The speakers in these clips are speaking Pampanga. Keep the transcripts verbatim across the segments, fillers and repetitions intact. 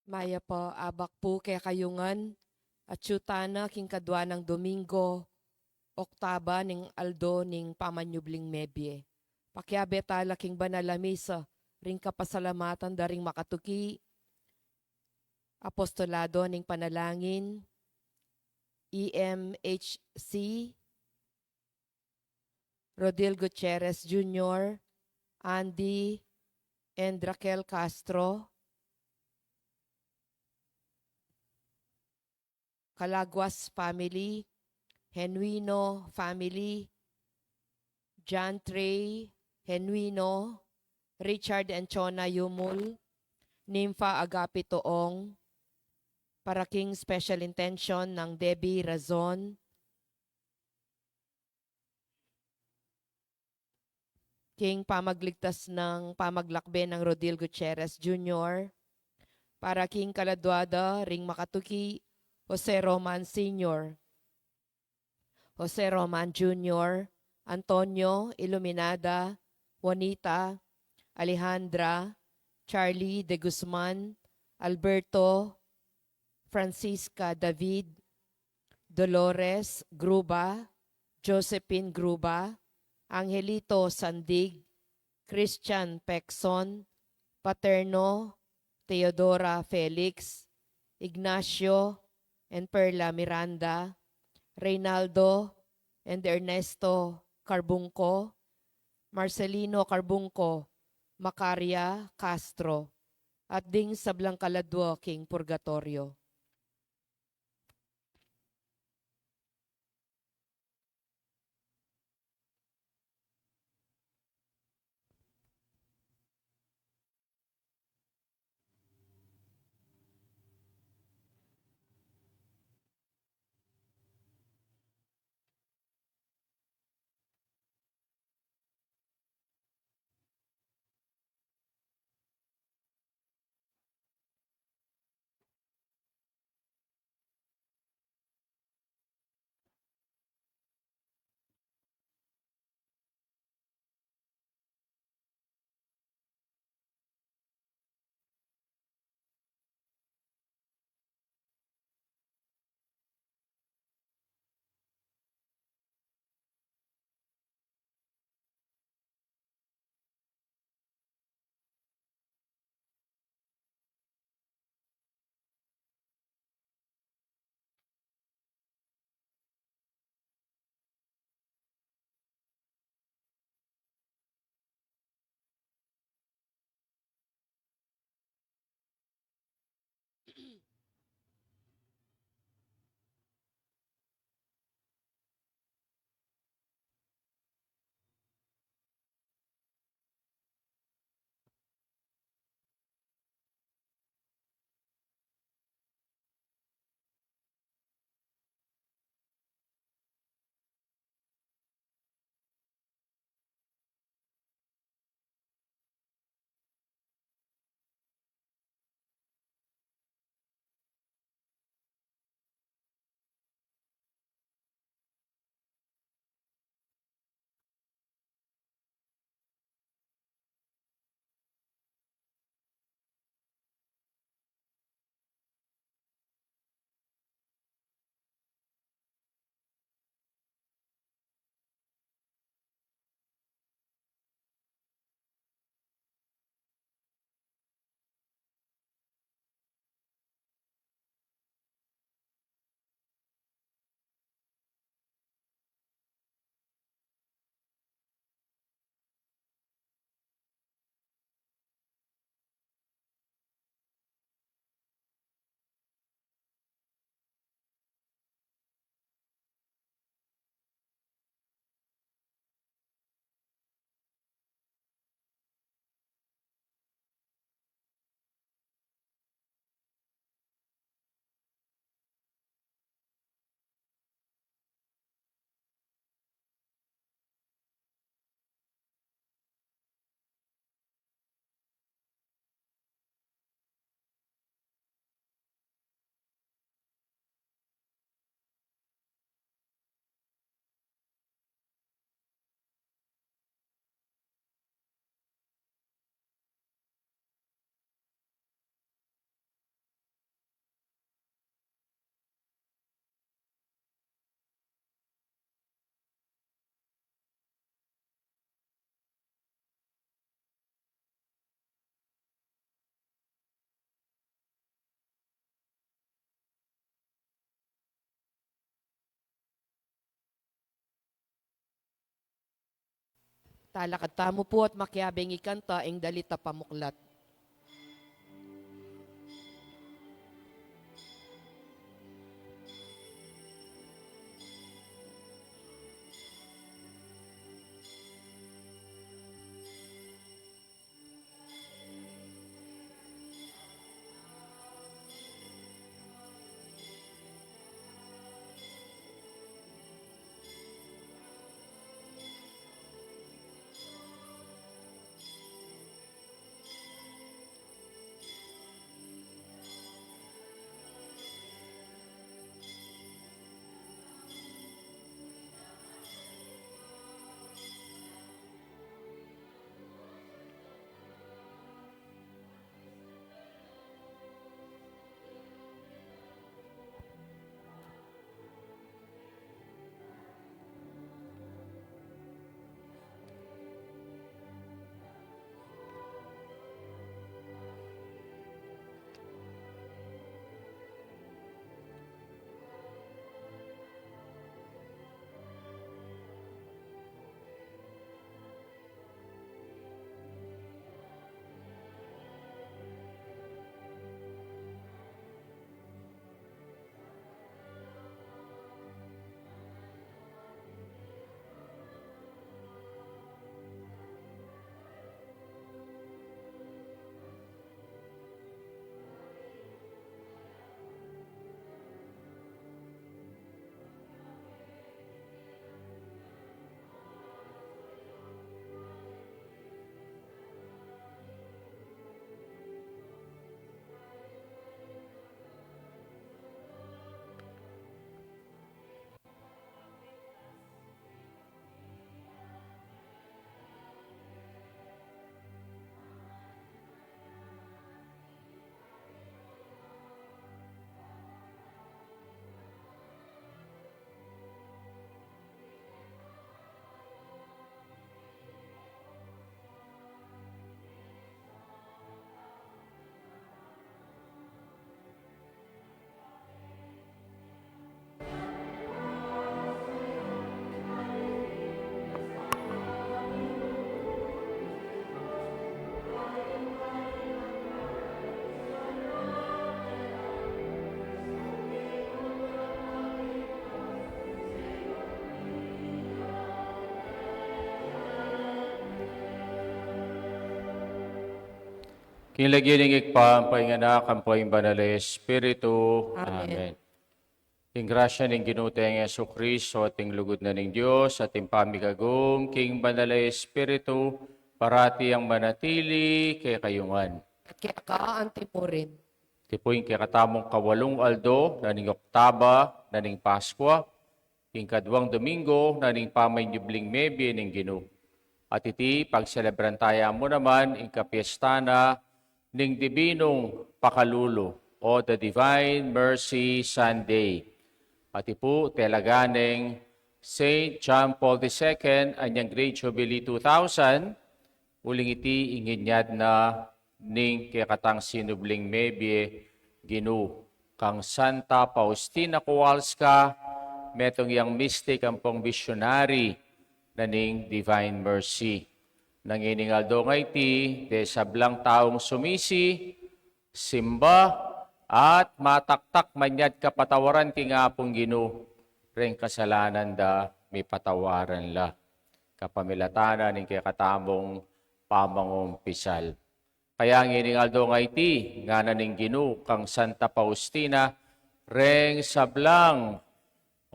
Mayap a abak pu kekayu ngan, atyu tana king kadwa nang Domingo, oktaba ning aldo ning pamanyubling mebie. Pakiabe tala king banal a misa, ring kapasalamatan da ring makatuki, Apostolado ning Panalangin, E M H C, Rodil Gutierrez Junior, Andy and Raquel Castro, Calaguas family, Genuino family, John Trey, Genuino, Richard and Chona Yumul, Nympha Agapito Ong, para king special intention nang Debbie Razon, king pamagligtas nang pamaglakbe nang Rodil Gutierrez Junior, para king kaladwa da ring makatuki, Jose Roman Senior, Jose Roman Junior, Antonio, Iluminada, Juanita, Alejandra, Charlie de Guzman, Alberto, Francisca, David, Dolores Gruba, Josephine Gruba, Angelito Sandig, Christian Pecson, Paterno, Theodora Felix, Ignacio and Perla Miranda, Reynaldo and Ernesto Carbungco, Marcelino Carbungco, Macaria Castro, at ding sablang kaladwa king purgatorio. Talakad tamu pu at makiabe ing ikanta ing dalit a pamuklat. King lagyu ning Ibpa, ampo ing Anak, ampo ing Banal a Espiritu. Amen. Amen. Ing grasya ning Ginu tang Jesucristo, at ing lugud na ning Dios, at ing pamikagum king Banal a Espiritu, parati yang manatili kekayu ngan. At keka anti mu rin. Iti pu ing kekatamung kawalung aldo na ning Oktaba na ning Paskua, ing kaduang Domingo na ning pamanyubling mebie ning Ginu. At iti, pagselebran taya mu naman ing kapiesta na ning Dibinung Pakalulu, o the Divine Mercy Sunday. At iti pu, talaga neng Saint John Paul the Second, anyang Great Jubilee two thousand, uling iti ing inyad na ning kekatang sinubling mebie, Ginu, kang Santa Faustina Kowalska, metung yang mistik ampong misyonari na ning Divine Mercy. Nang ining aldo nga iti, deng sablang taung sumisi, simba, at mataktak manyad kapatawaran king Apung Ginu, reng kasalanan da mipatawaran la. Kapamilatan na ning kekatamung pamangumpisal. Kaya ngening aldo nga iti, ngana ning Ginu kang Santa Faustina, reng sablang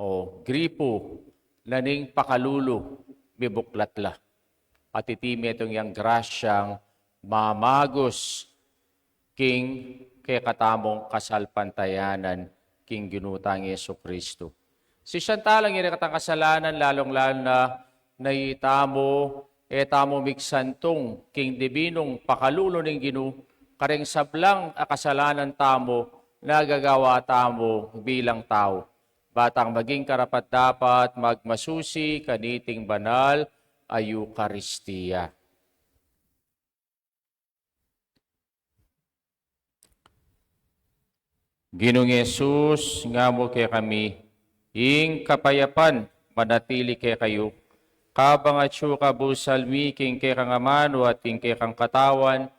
o gripu na ning pakalulu mibuklat la. At iti metung yang grasyang mamagus king kekatamung kasalpantayanan king Ginu tang Jesucristo. Sisian ta la ing rekatang kasalanan, lalung-lalu na, na itamu, e tamu migsantung king dibinung pakalulu ning Ginu, kareng sablang a kasalanan tamu, na gagawa tamu bilang tau. Batang maging karapat-dapat magmasusi kaniting banal a Eukaristia. Ginung Jesus, ngamu kekami, ing kapayapan manatili kekayu, Kabang atyu ka busal mi king kekang amanu at king kekang katawan,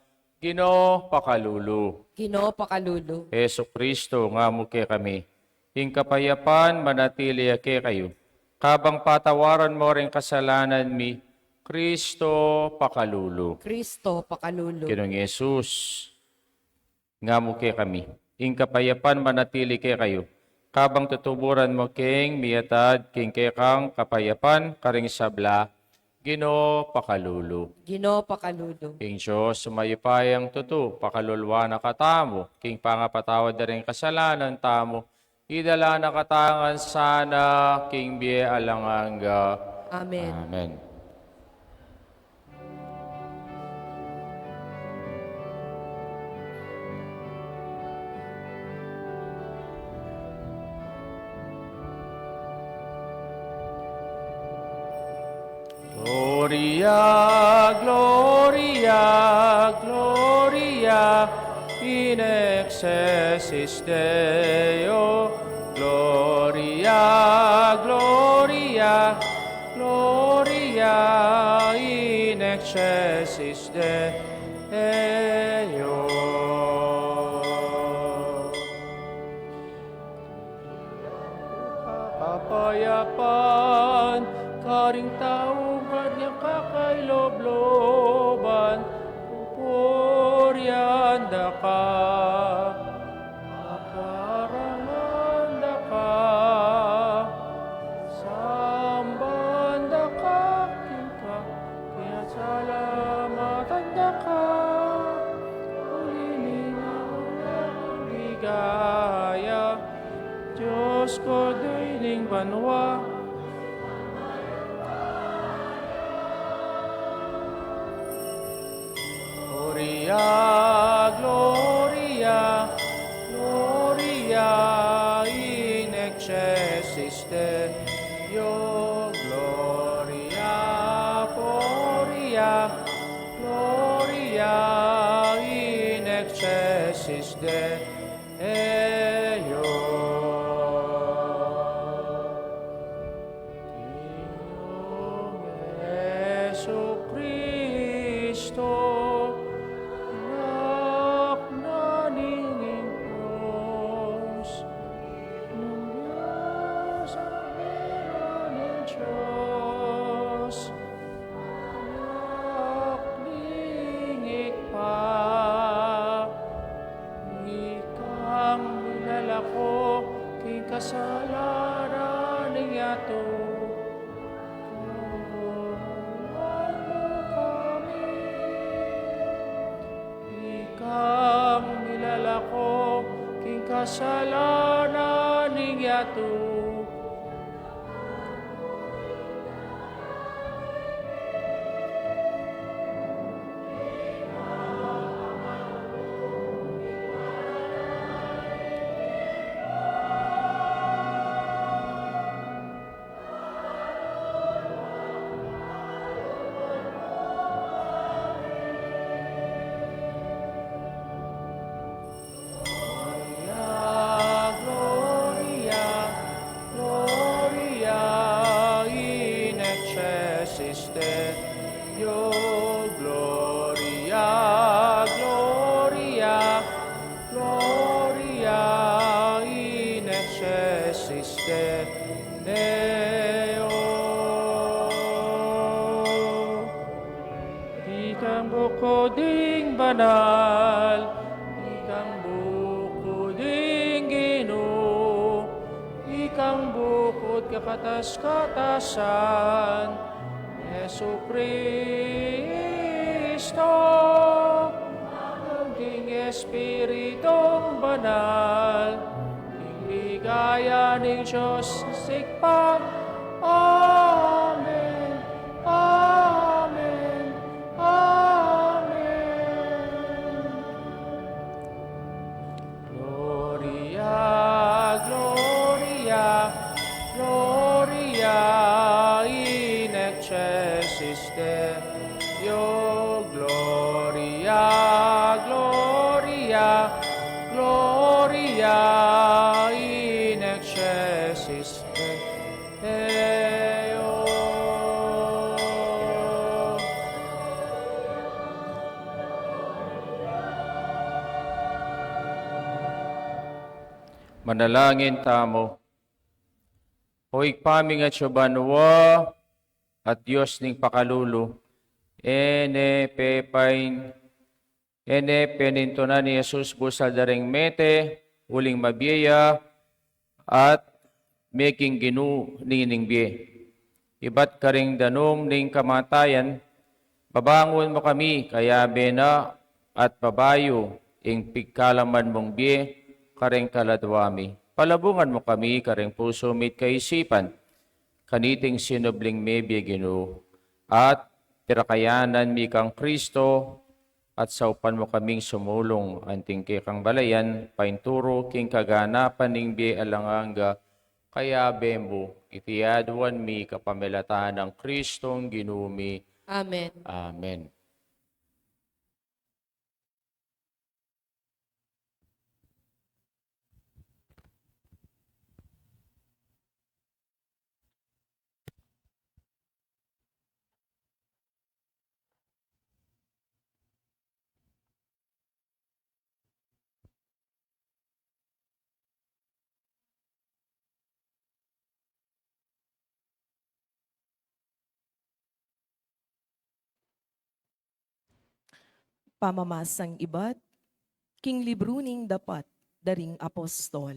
Ginu, pakalulu. Ginu, pakalulu. Jesucristo, ngamu kekami. Ing kapayapan manatili ya kekayu. Kabang patawaran mu ring kasalanan mi, Cristo, pakalulu. Cristo, pakalulu. Ginung Jesus, ngamu kekami. Ing kapayapan manatili kekayu. Kabang tutuburan mu king miyatad king kekang kapayapan karing sabla, Ginu, pakalulu. Ginu, pakalulu. Ing Dios mayupayang tutu, pakaluluan na katamu king pangapatawad da ring kasalanan tamu, idala na katamu ngan sana king bie alang angga. Amen. Amen. Gloria, Gloria, Gloria in excelsis Deo. Gloria, Gloria, Gloria in excelsis Deo. Kapayapan karing taung kanyang kakailobloban, pupurian da ka, parangalan da ka, samban da ka, king ka, kaya salamatan da ka, uli ning ligaya, Dios ko, Rey ning banua. Gloria, Gloria, Gloria in excelsis Deo. Gloria, Gloria, Gloria in excelsis Deo. Ing Jesucristo, anak na ning Dios, ning Dios, Dios, anak ning Ibpa. Ikang milalako king kasalanan ning yatu. Ikang milalako king kasalanan ning yatu. Gloria, Gloria, Gloria in excelsis Deo. Gloria, Gloria, Gloria in excelsis Deo. Ikang bukud ing banal, ikang bukud ing Ginu, ikang bukud kakatas-katasan, Jesucristo, king Espiritung Banal, king ligaya ning Dios Ibpa. Amen. Amen. Amen. Gloria, Gloria, Gloria in excelsis Deo. Gloria, Gloria, Gloria in excelsis Deo. Manalangin tamu. O Ibpa mi, atsu ka banua at Dios ning pakalulu, e ne pepain, e ne penintunan i Jesus busal da ring mete, uling mabie ya, at meging Ginu ning bie. Ibat karing danum ning kamatayan, babangun mu kami kayabe na at babayu ing pigkalaman mung bie karing kaladua mi. Palabungan mu kami karing pusu mi't kaisipan kaniting sinubling mebie, Ginu, at pirakayanan mi kang Kristo, at saupan mu kaming sumulung anting kekang balayan, painturu king kaganapan ning bie alang angga, kayabe mu. Iti aduan mi kapamilatan nang Kristong Ginu mi. Amen. Amen. Pamamasang ibat king libru ning Dapat da ring Apostol.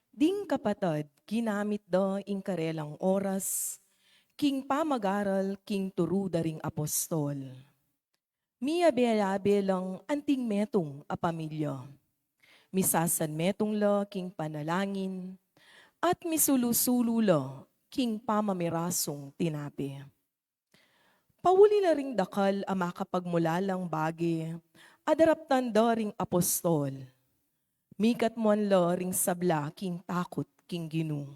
Ding kapatad, ginamit da ing karelang oras king pamagaral king turu da ring apostol. Miyabe-yabe lang anting metung a pamilya. Misasanmetung la king panalangin at misulu-sulu la king pamamirasung tinape. Pauli la ring dakal a makapagmulalang bage a daraptan da ring apostol. Mikatmuan la ring sabla king takut king Ginu.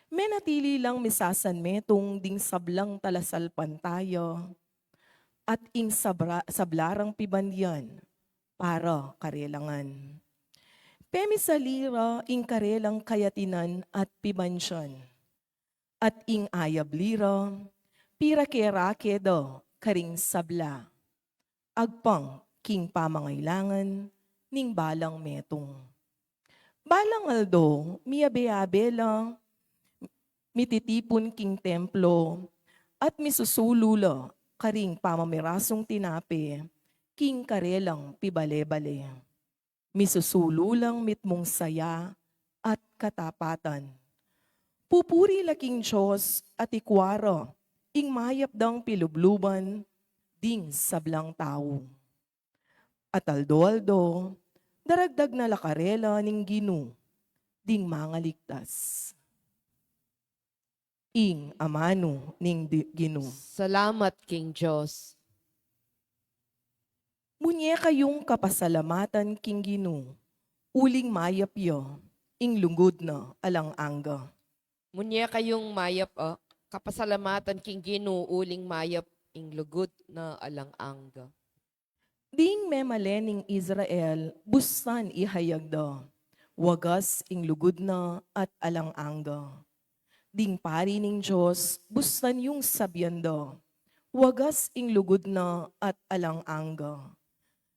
Menatili lang misasanmetung ding sablang talasalpantaya at ing sabra-, sabla rang pibandian para karela ngan. Pemisali ra ing karelang kayatinan at pibandian, at ing ayabli ra pirake-rake da karing sabla agpang king pamangailangan ning balang metung. Balang aldo, miyabe-yabe la mititipun king templo at misusulu la karing pamamirasung tinape king karelang pibale-bale. Misusulu lang mitmung saya at katapatan. Pupuri la king Dios at ikua ra ing mayap dang pilubluban ding sablang tau. At aldo-aldo, daragdag na la karela ning Ginu ding mangaligtas. Ing amanu ning di-, Ginu. Salamat king Dios. Munye kayung kapasalamatan king Ginu, uling mayap ya, ing lugud na alang angga. Munye kayung mayap, a, kapasalamatan king Ginu, uling mayap, ing lugud na alang angga. Ding memalen ning Israel, bustan ihayag da, wagas ing lugud na at alang angga. Ding pari ning Dios, bustan yung sabian da, wagas ing lugud na at alang angga.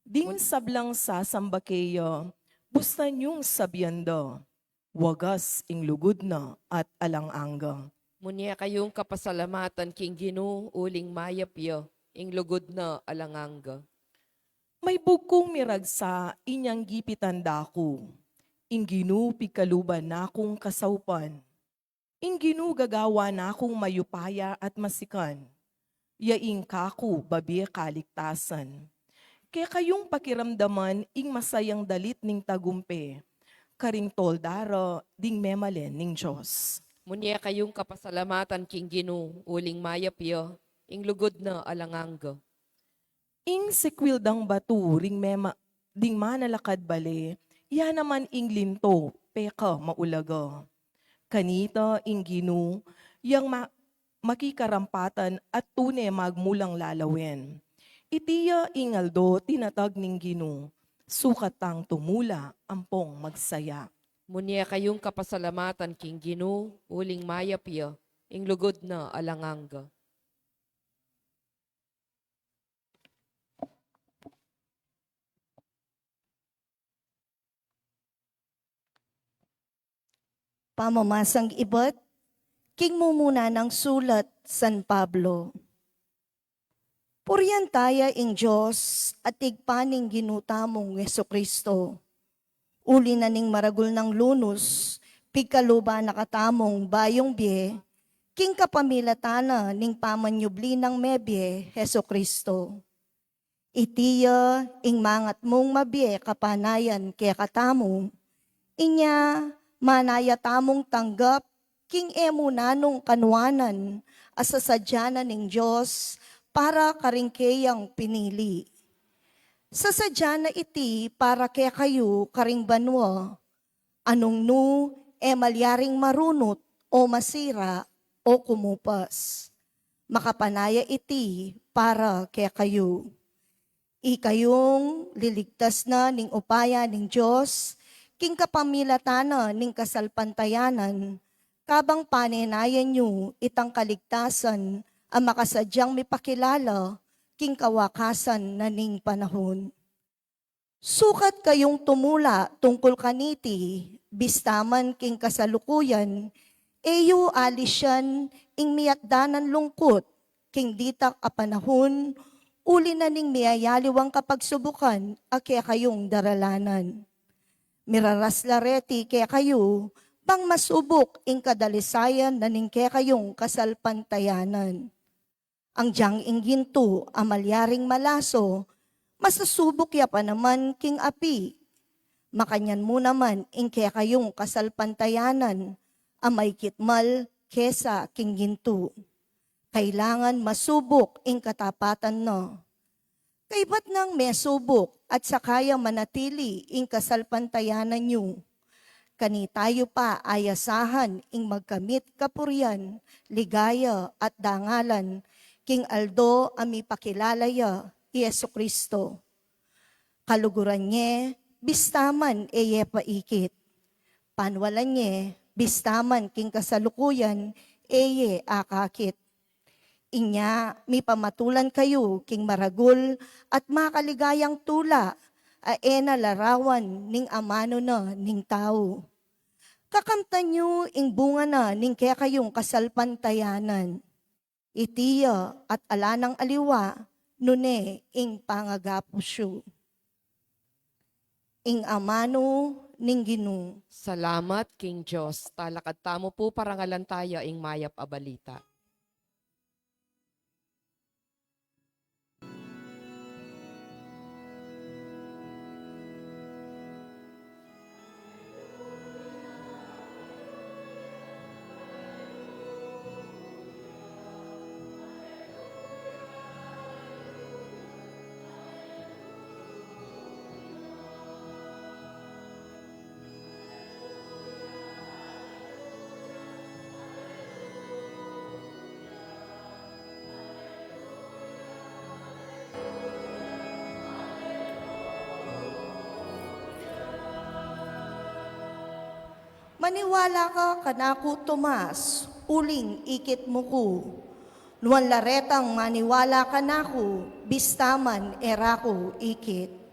Ding sablang sasamba keya, bustan yung sabian da, wagas ing lugud na at alang angga. Munye kayung kapasalamatan king Ginu, uling mayap ya, ing lugud na alang angga. Maybug kung miragsa inyang gipitan da ku, ing Ginu pigkaluban na kung kasaupan. Ing Ginu gagawan na kung mayupaya at masikan. Ya ing kaku babie kaligtasan. Kekayung pakiramdaman ing masayang dalit ning tagumpe, karing tolda ra ding memalen ning Dios. Munye kayung kapasalamatan king Ginu, uling mayap ya, ing lugud na alang angga. Ing sikwil dang batu ring mema-, ding manalakad bale, ya naman ing linto pekamaulaga. Kanita ing Ginu, yang ma-, makikarampatan at tune magmulang lalawen. Iti ya ing aldo tinatag ning Ginu, sukat tang tumula ampong magsaya. Munye kayung kapasalamatan king Ginu, uling mayap ya, ing lugud na alang angga. Pamamasang ibat king mumuna nang sulat San Pablo. Purian taya ing Dios at Ibpa ning Ginu tamung Jesucristo. Uli na ning maragul nang lunus, pigkaluban na katamung bayung bie, king kapamilatan na ning pamanyubli nang mebie, Jesucristo. Iti ya ing mangat mung mabie kapanayan kekatamu, inya mana ya tamung tanggap king e mu nanung kanuanan a sasadya na ning Dios para karing keyang pinili. Sasadya na iti para kekayu karing banua, a nung nu e malyaring marunut o masira o kumupas. Makapanaya iti para kekayu. Ikayung liligtas na ning upaya ning Dios, king kapamilatan na ning kasalpantayanan, kabang panenayan yu itang kaligtasan a makasadyang mipakilala king kawakasan na ning panahun. Sukat kayung tumula tungkul kaniti, bista man king kasalukuyan, e yu alisian ing miyatdanan lungkut, king ditak a panahun, uli na ning miyayaliwang kapagsubukan a kekayung daralanan. Miraras la reti kekayu, bang masubuk ing kadalisayan na ning kekayung kasalpantayanan. Anggiyang ing gintu a malyaring malaso, masusubuk ya pa naman king api. Makanyan mu naman ing kekayung kasalpantayanan, a maikit mal kesa king gintu. Kailangan masubuk ing katapatan na. Kaybat nang mesubuk at saka ya manatili ing kasalpantayanan yu, kanita yu pa ayasahan ing magkamit kapurian, ligaya, at dangalan, king aldo a mipakilala ya i Jesucristo. Kaluguran ye, bista man e ye paikit. Panwalan ye, bista man king kasalukuyan e ye akakit. Inya, mipamatulan kayu king maragul at makaligayang tula, a e na larawan ning amanu na ning tau. Kakamtan yu ing bunga na ning kekayung kasalpantayanan. Iti ya at ala nang aliwa, nune ing pangagapus yu. Ing amanu ning Ginu. Salamat king Dios. Talakad tamu pu, parangalan taya ing mayap a balita. Maniwala ka kanaku, Tomas, uling ikit mu ku. Nuan la retang maniwala kanaku, bista man e ra ku ikit.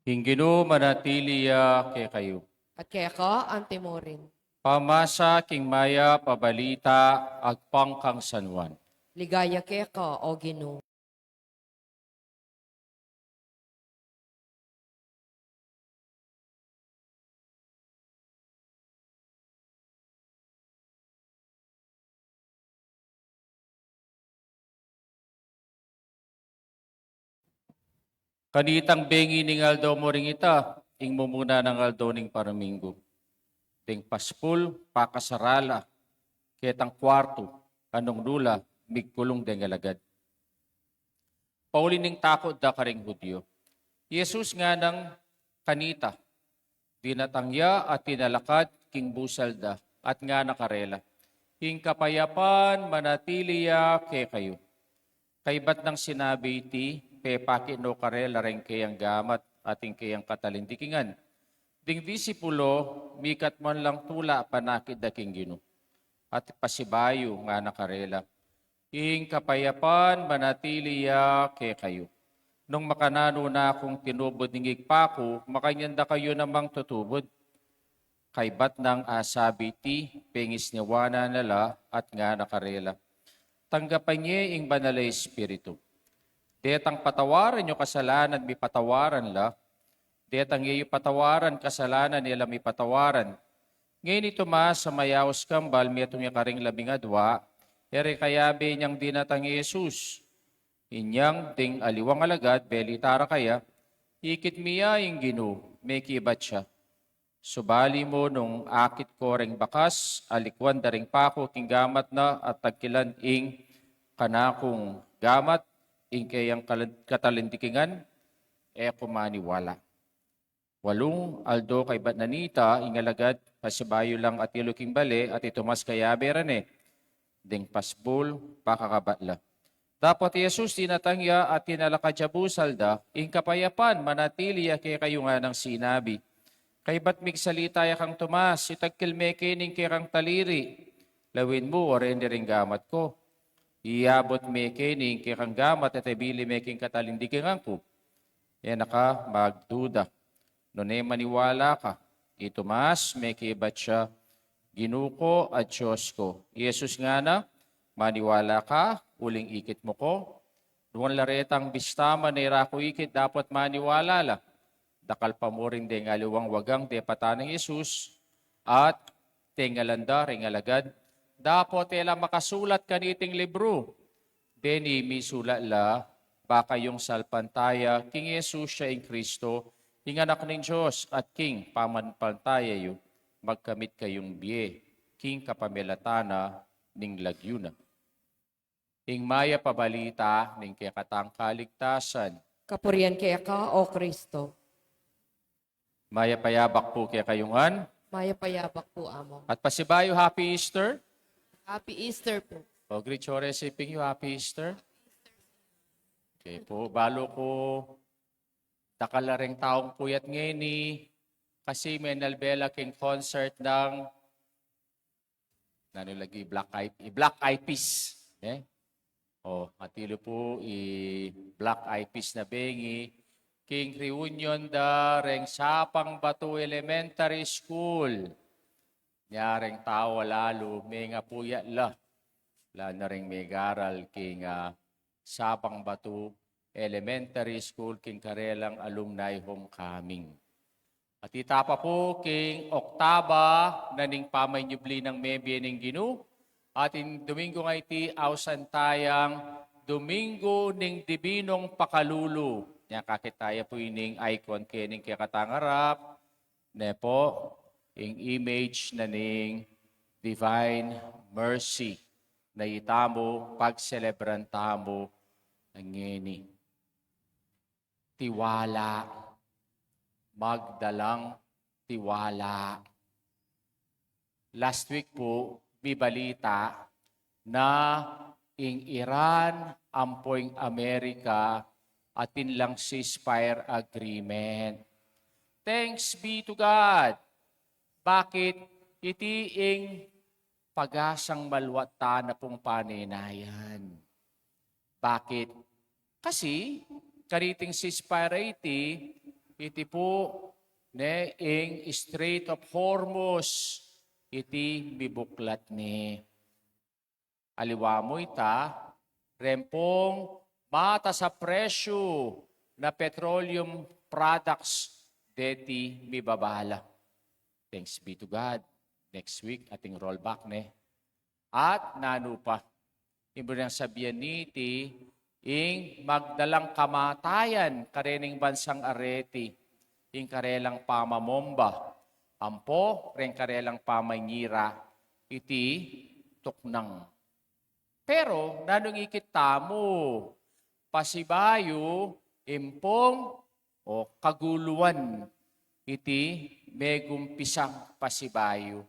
Ing Ginu manatili ya kekayu. At keka antimurin. Pamasa king mayap a balita agpang kang San Juan. Ligaya keka, O Ginu. Kanitang bengi ning aldo mu ring ita, ing mumuna nang aldo ning paraminggu. Deng paspul, pakasarala ketang kuartu, kanung nula, migkulung deng alagad. Pauli ning takut da karing Judio. I Jesus ngana kanita, dinatang ya at tinalakad king busal da, at ngana karela, ing kapayapan manatili ya kekayu. Kaybat nang sinabi iti, pepakit no karela ring keyang gamat at ing keyang katalindikingan. Ding disipulo, mikat man lang tula panakit da king Ginu. At pasibayu ngana karela, "Ing kapayapan manatili ya kekayu. Nung makananu na kung tinubud ning Ibpa ku, makanyan da kayu namang tutubud." Kaybat nang asabi iti, pengisniwanan na la at ngana karela, "Tanggapan ye ing Banal a Espiritu. Detang patawaran yu kasalanan, mipatawaran la. Detang e yu patawaran kasalanan, e la mipatawaran." Ngeni tumas a mayaus kambal, metung ya karing labing adua, e re kayabe inyang dinatang i Jesus. Inyang ding aliwang alagad, belita ra kaya, "Ikit mi ya ing Ginu, mekibat ya." Subali mu nung akit ko reng bakas, alikwan da ring paku king gamat na at tagkilan ing kanakung gamat, ing keyang kal-, katalindikingan, e ku maniwala. Walung aldo kaybat na nita, ing alagad pasibayu lang atilu king bale, at i tumas kayabe ra ne. Ding pasbul, pakakabat la. Dapot i Jesus dinatang ya at tinalakad ya busal da, "Ing kapayapan manatili ya kekayu," nganang sinabi. Kaybat migsalita ya kang Tomas, "Itagkil me keni ing kekang taliri. Lawin mu, oreni ring gamat ku. Iyabut me keni ing kekang gamat at ibili me king katalindikingan ku. E na ka magduda. Nune maniwala ka." I Tomas, mekibat ya, "Ginu ku at Dios ku." I Jesus ngana, "Maniwala ka uling ikit mu ku? Nuan la retang bista man e ra ku ikit, dapot maniwala la?" Dakal pa mu rin deng aliwang wagang depatan nang Jesus, at tengalan da ring alagad, "Dapot e la makasulat kaniting libru deni misulat la ba kayung salpantaya king Jesus ya ing Kristo, ing Anak ning Dios, at king pamanpantaya yu, magkamit kayung bie king kapamilatan na ning lagyu na." Ing mayap a balita ning kekatang kaligtasan. Kapurian keka, O Kristo. Mayap a yabak pu kekayu ngan. Mayap a yabak pu, Among. At pasibayu, Happy Easter. Happy Easter pu. O, greet yu, resiping yu, Happy Easter. Okay pu, balu ku dakal la ring taung puyat ngeni, kasi menalbe la king concert nang nanu lagi, Black Eyed, i Black Eyed Peas, ne? O, atilu pu i Black Eyed Peas na bengi king reunion da reng Sapang Batu Elementary School. Nya reng tau a lalu, menga puyat la. La na reng megaral king, ah, Sapang Batu Elementary School king karelang alumni homecoming. At ita pa pu king oktaba na ning pamanyubli nang mebie ning Ginu, at ing Domingo nga iti ausan tayang Domingo ning Dibinong Pakalulu. Nya kakit taya pu ining icon kening kekatangarap, ne pu, ing image na ning Divine Mercy na itamu pagselebran tamu ngeni. Tiwala. Magdalang tiwala. Last week pu, mibalita na ing Iran ampo ing Amerika atin lang ceasefire agreement. Thanks be to God. Bakit? Iti ing pagasang maluat tana pung paninayan. Bakit? Kasi kaniting ceasefire iti, iti pu, ne, ing Strait of Hormuz, iti mibuklat ne. Aliwa mu ita, reng pung matas a presyu na petroleum products deti mibaba la. Thanks be to God. Next week, ating rollback ne. At nanu pa, ibang sabian niti, ing magdalang kamatayan karening bansang areti, ing karelang pamamomba, ampo reng karelang pamanyira, iti tuknang. Pero nanu ing ikit tamu? Pasibayu, impong, o kaguluan iti megumpisang pasibayu.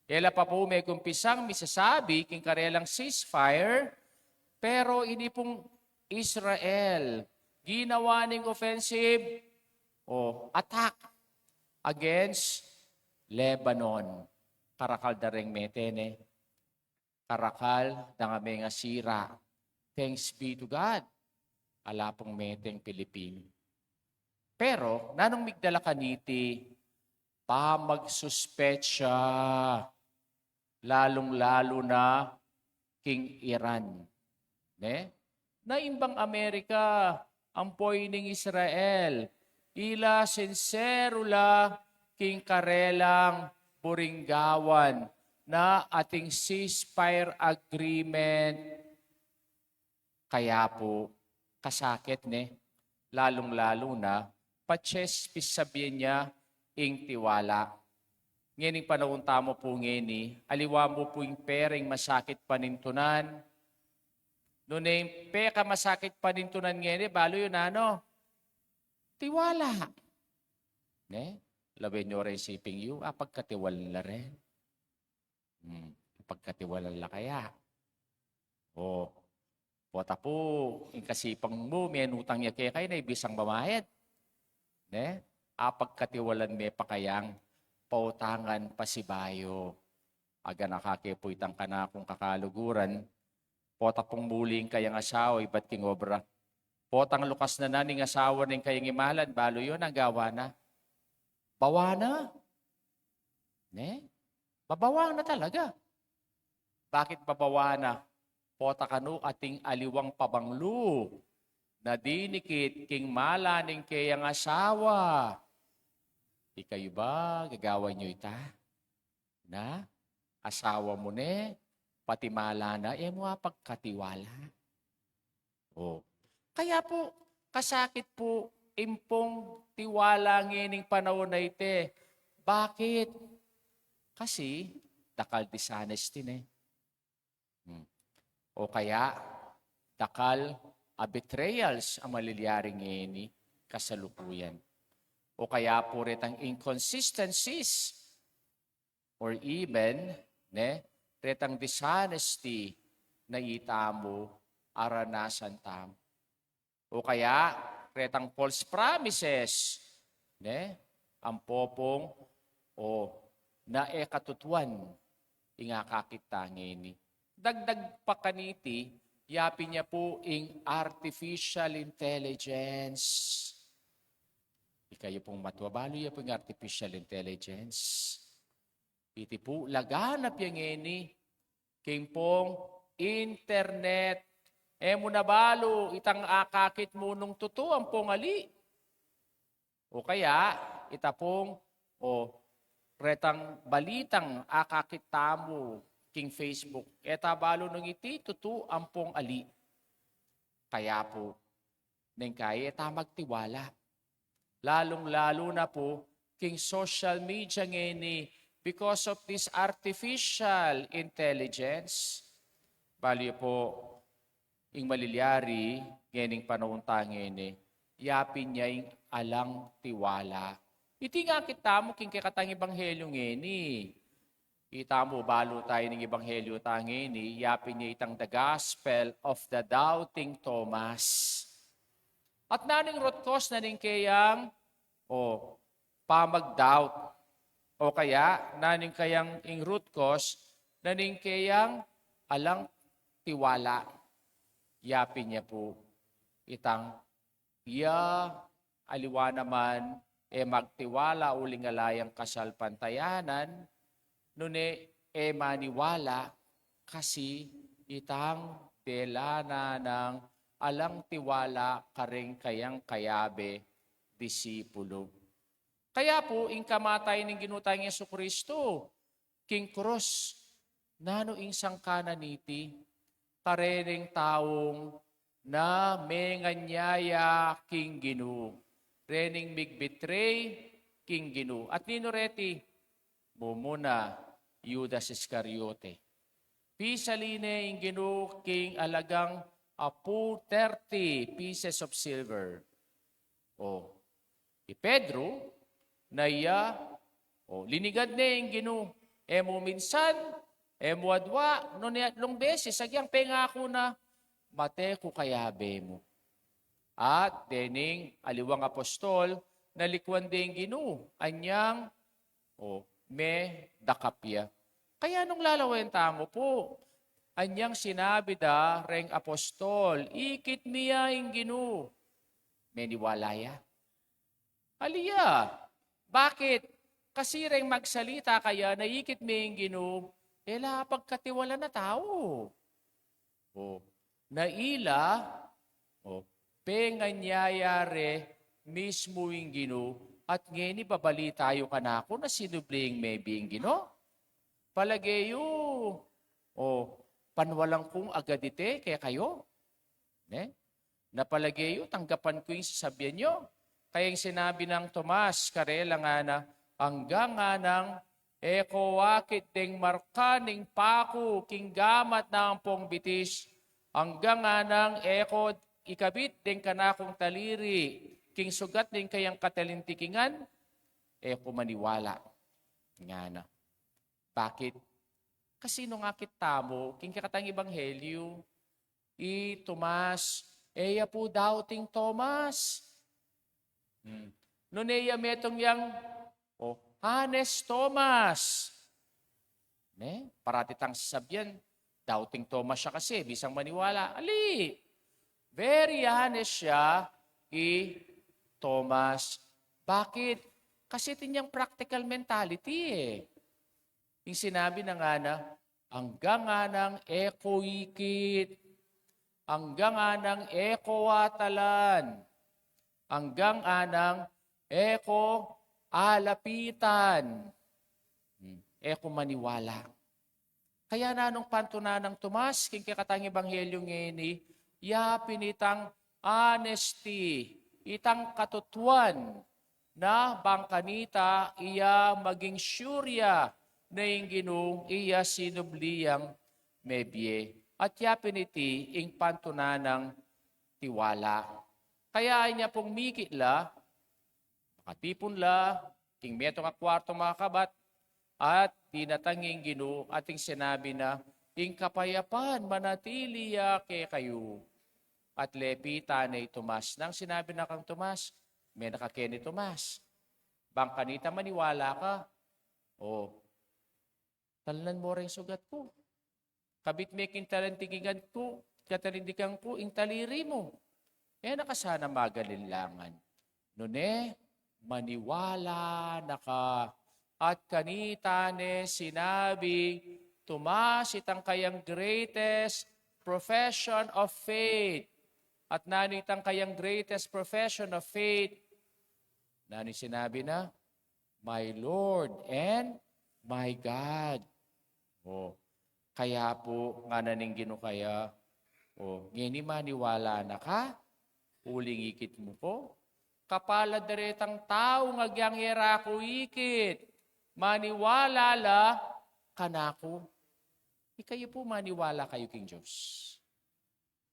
E la pa pu megumpisang misasabi king karelang ceasefire, Pero ini pung Israel, ginawa ning offensive o attack against Lebanon. Karakal da reng mete ne. Karakal da nga mengasira. Thanks be to God. Ala pung meteng Pilipino. Pero, nanung migdala kaniti pamagsuspecha, lalung-lalu na king Iran, ne? Na imbang Amerika, ampo ining Israel, ila sinsero la king karelang buringgawan na ating ceasefire agreement. Kaya pu, kasakit ne, lalung-lalu na, patse pisabian ya ing tiwala. Ngening panaun tamu pu ngeni, aliwa mu pu ing pereng masakit panintunan. Nune ing pekamasakit panintunan ngeni, balu yu nanu? Tiwala. Ne? Lawen yu reng siping yu, apagkatiwalan la ren. Hmm, pagkatiwalan la kaya? O, pota pu, ing kasiping mu, menutang ya keka, e na bisang bamayad. Ne? Apagkatiwalan me pa kayang pautangan pasibayu. Aganaka ke pu itang kanakung kakaluguran, pota pung muli ing kayang asawa, ibat king obra. Potang lukas na na ning asawa ning kayang imalan, balu yu, agawa na. Bawa na. Ne? Babawa na talaga. Bakit babawa na? Pota kanu ating aliwang pabanglu na dinikit king mala ning kayang asawa. Ikayu ba, gagawan yu ita? Na? Asawa mu ne, pati mala na, e mu apagkatiwala. O. Kaya pu, kasakit pu, ing pung tiwala ngening panaun a iti. Bakit? Kasi, dakal dishonesty ne. Hmm. O kaya, dakal a betrayals a malilyari ngeni kasalukuyan. O kaya pu retang inconsistencies or even, ne, retang dishonesty na itamu, aranasan tamu. O kaya, retang false promises, ne, ampo pung, o, na e katutuan, ing akakit ta ngeni. Dagdag pa kaniti, yapin ya pu ing artificial intelligence. Ikayu pung matua, balu ya pu ing artificial intelligence. Iti pu, laganap ya ngeni, king pung internet, e mu na balu itang akakit mu nung tutu ampong ali. O kaya, ita pung, o, retang balitang akakit tamu king Facebook, e ta balu nung iti tutu ampong ali. Kaya pu, neng kaya e ta magtiwala. Lalung-lalu na pu king social media ngeni, because of this artificial intelligence. Balu yu pu, ing malilyari ngening panaun ta ngeni, yapin ya ing alang tiwala. Iti ing akit tamu king kekatang ebanghelyu ngeni. Itamu, balu ta ining ebanghelyu ta ngeni, yapin ya itang The Gospel of the Doubting Thomas. At nanu ing root cause na ning keyang, o, pamag-doubt? O kaya, nanu ing kayang ing root cause na ning keyang alang tiwala? Yapin ya pu itang ya aliwa naman e magtiwala uling ala yang kasalpantayanan, nune e maniwala kasi itang dela na nang alang tiwala kareng kayang kayabe disipulu. Kaya pu, ing kamatayan ning Ginu tang Jesucristo king krus, nanu ing sangkanan niti? Kareng taung na menganyaya king Ginu, reng migbetray king Ginu. At ninu reti? Mumuna, Judas Iscariote. Pisali ne ing Ginu king alagang apu thirty pieces of silver. O, i Pedro, na iya, o, linigad ne ing Ginu. E mu minsan, e mu adua, nune atlung beses, agyang pengaku na, mate ku kayabe mu. At dening aliwang apostol, nalikwan de ing Ginu, anyang, o, medakap ya. Kaya nung lalawen tamu pu, anyang sinabi da reng apostol, ikit mi ya ing Ginu. Meniwala ya? Ali ya. Bakit? Kasi reng magsalita kaya na ikit mi ing Ginu, e la pagkatiwalan a tau. O, na ila, o, penganyayari mismu ing Ginu, at ngeni babalita yu kanaku na sinubli ing mebie ing Ginu. Palage yu, o, panwalan kung agad ite kekayu. Ne? Na palage yu, tanggapan ku ing sasabian yu. Kaya ing sinabi nang Tomas karela ngana, anggang nganang e ko akit deng marka ning paku king gamat na ampong bitis, anggang nganang e ko ikabit deng kanakung taliri king sugat ning kayang katalintikingan, e ko maniwala. Ngana. Bakit? Kasi nung akit tamu king kekatang ebanghelyu, i Tomas, e ya pu doubting Thomas. Hmm. Nune ya metung yang, o, honest Thomas. Ne? Parati tang sasabian, doubting Thomas ya kasi, bisang maniwala. Ali, very honest ya i Thomas. Bakit? Kasi atin yang practical mentality e. Ing sinabi na ngana, anggang nganang e ko ikit, anggang nganang e ko atalan, anggang nganang e ko alapitan, hmm, e ko maniwala. Kaya nanung pantunan nang Tomas king kekatang ebanghelyu ngeni, ya pin itang honesty, itang katutuan, na bang kanita iya maging sure ya na ing Ginung iya sinubli yang mebie. At ya pin iti ing pantunan nang tiwala. Kaya anya pung mikit la, makatipun la king metung a kuartung makabat, at dinatang ing Ginu at ing sinabi na, ing kapayapan manatili ya kekayu. At lepitan ne i Tomas. Nang sinabi na kang Tomas, me na ka keni Tomas. Bang kanita maniwala ka. O, talnan mu reng sugat ku. Kabit me king talintikingan ku, katalintikingan ku, ing taliri mu. E na ka sana magalinlangan. Nune, maniwala na ka. At kanita ne sinabi, Tomas, itang kayang greatest profession of faith. At nanu itang kayang greatest profession of faith? Nanu sinabi na? My Lord and my God. O, kaya pu, ngana ning Ginu kaya, o, ngeni maniwala na ka, uling ikit mu ku. Kapalad da retang tau nung agyang e ra ku ikit, maniwala la kanaku. Ikayu pu, maniwala kayu king Dios.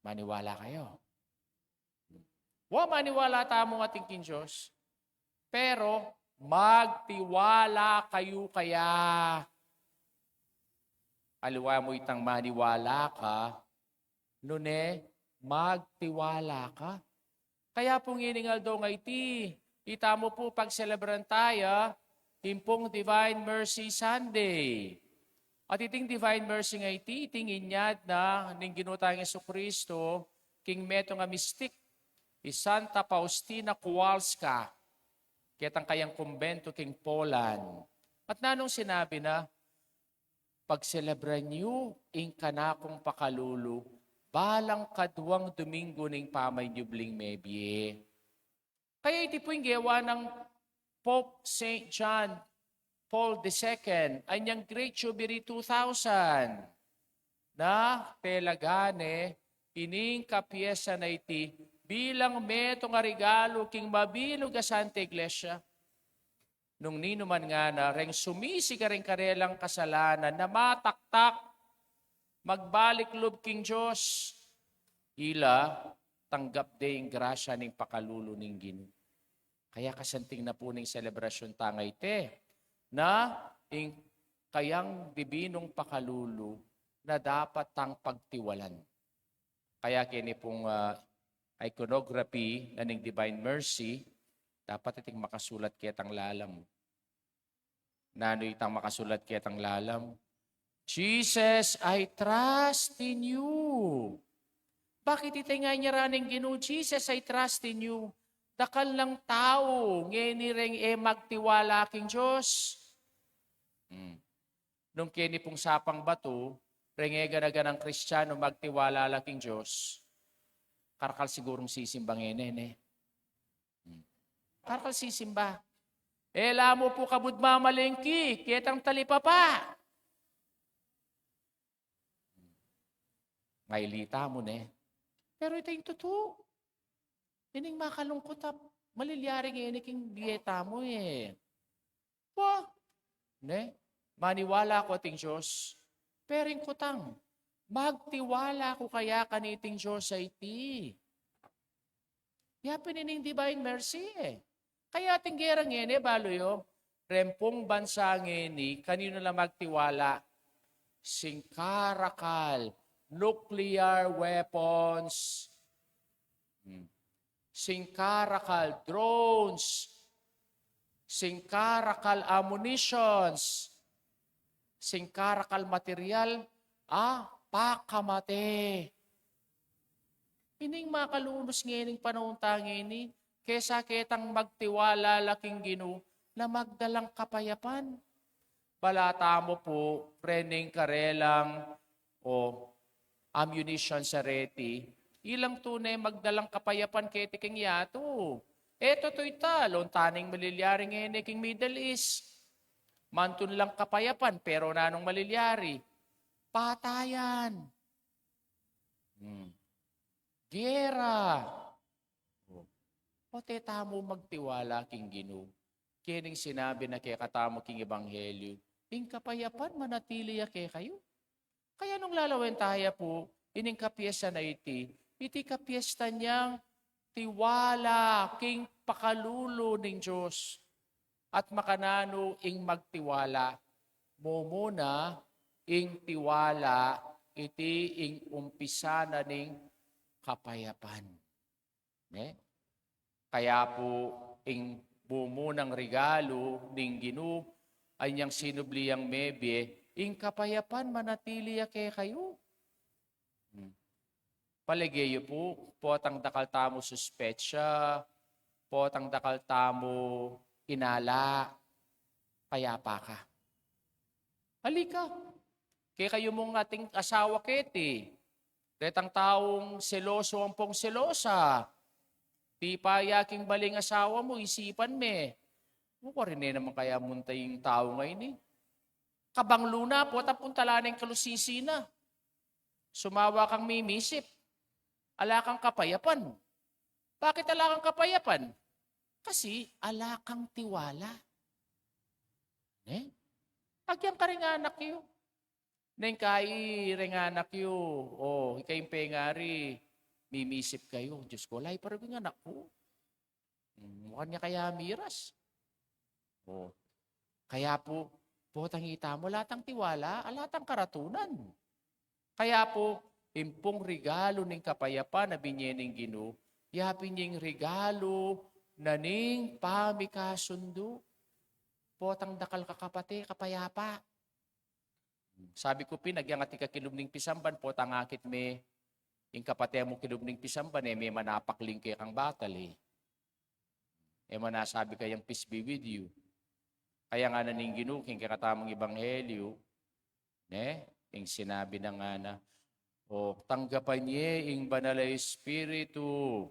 Maniwala kayu. Wa, maniwala tamu atin king Dios. Pero magtiwala kayu kaya. Aliwa mu itang maniwala ka, nune magtiwala ka. Kaya pu ngening aldo nga iti, itamu pu pagselebran taya ing pung Divine Mercy Sunday. At iting Divine Mercy nga iti, iting inyad na ning Ginu tang Jesucristo king metung a mistik, i Santa Faustina Kowalska, ketang kayang kumbento king Poland. At nanung sinabi na, pagselebran yu ing kanakung pakalulu balang kaduang Domingo ning pamanyubling mebie. Kaya iti pu ing gewa nang Pope Saint John Paul the Second, anyang Great Jubilee two thousand, na pelagan ne ining kapyesa na iti bilang metung a regalu king mabilug a Santa Iglesia. Nung ninuman ngana reng sumisi kareng karelang kasalanan na mataktak, magbalik lub king Dios, ila tanggap de ing grasya ning pakalulu ning Ginu. Kaya kasanting na pu ning selebrasyun tang iti, na ing kayang dibinung pakalulu na dapat tang pagtiwalan. Kaya keni pung, ah, iconography na ning Divine Mercy, dapat iting makasulat ketang lalam. Nanu itang makasulat ketang lalam? "Jesus, I trust in you." Bakit ita nga nyaraning Ginu, "Jesus, I trust in you"? Dakal lang tau ngeni reng e magtiwala king Dios. Hmm. Nung keni pung sapang batu, reng e gana-ganang Kristiano magtiwala la king Dios, karakal sigurung sisimba ngeni, ne? Hmm. Karakal sisimba. E la mu pu kabud mamalengki ketang talipapa. Mailita mu, ne? Pero ita ing tutu. Ining makalungkut a malilyari ngeni king bie tamu, e. Wa, ne? Maniwala ku ating Dios. Pero ing kutang, magtiwala ku kaya kaniting Dios a iti? Ya pin ining Divine Mercy, e. Kaya ating gera ngeni, balu yu, reng pung bansa ngeni, kaninu la magtiwala? Singkarakal, nuclear weapons. Hmm. Singkarakal drones, singkarakal ammunitions, singkarakal material a pakamate. Ining makalunus ngening panaun ta ngeni, kesa ketang magtiwala la king Ginu na magdalang kapayapan. Bala tamu pu, rening karelang o ammunition sa reti, ilang tune magdalang kapayapan keti king yatu. E tutu ita, lontaning malilyari ngeni king Middle East. Mantun lang kapayapan, pero nanung malilyari? Patayan. Hmm. Gera. O, o te tamu magtiwala king Ginu. Kening sinabi na kekatamu king ebanghelyu, "Ing kapayapan manatili ya kekayu." Kaya nung lalawen taya pu ining kapiestan a iti, iti kapiestan yang tiwala king pakalulu ning Dios. At makananu ing magtiwala? Mumuna, ing tiwala, iti ing umpisa na ning kapayapan. Ne? Kaya pu, ing mumunang regalu ning Ginu, anyang sinubli yang mebie, ing kapayapan manatili ya kekayu. Hmm. Palage yu pu, potang dakal tamu suspetsa, potang dakal tamu inala, payapa ka. Ali ka. Kekayu mung ating asawa keti, retang taung seloso ampong selosa. Tipa ya king baling asawa mu, isipan me, "Wa, karine naman kaya munta ing tau ngeni? Kabanglu na, pota puntalan ing kalusisi na. Sumawa kang mimisip. Ala kang kapayapan." Bakit ala kang kapayapan? Kasi ala kang tiwala. Ne? Agyang ka reng anak yu. Neng kai reng anak yu, "O, ika ing pengari, mimisip kayu." Dios ku, ala i paraging anak ku. Hmm, mukan ya kaya miras. O, kaya pu, potang ita mu, ala tang tiwala, ala tang karatunan. Kaya pu, ing pung regalu ning kapayapan a binye ning Ginu, ya pin ing regalu na ning pamikasundu. Potang dakal ka kapate, kapayapa. Sabi ku pin, agyang atin ka king lub ning pisamban, potang akit me ing kapate mu king lub ning pisamban, e me manapakling kekang batal, e. E manasabi kang peace be with you. Kaya ngana ning Ginu king kekatamung ebanghelyu, ne? Ing sinabi na ngana, "O, tanggapan ye ing Banal a Espiritu.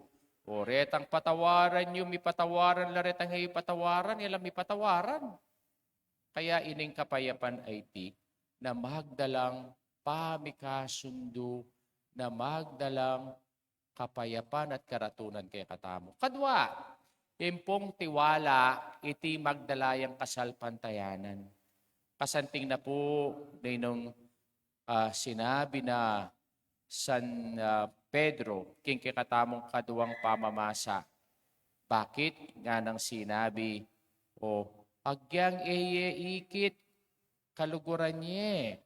O, retang patawaran yu, mipatawaran la, retang e patawaran, e la mipatawaran." Kaya ining kapayapan a iti na magdalang pamikasundu, na magdalang kapayapan at karatunan kekatamu. Kadwa, ing pung tiwala, iti magdala yang kasalpantayanan. Kasanting na pu ninung, ah, sinabi na San, ah, Pedro king kekatamung kaduang pamamasa. Bakit? Nganang sinabi, "O, agyang e ye ikit kaluguran ye."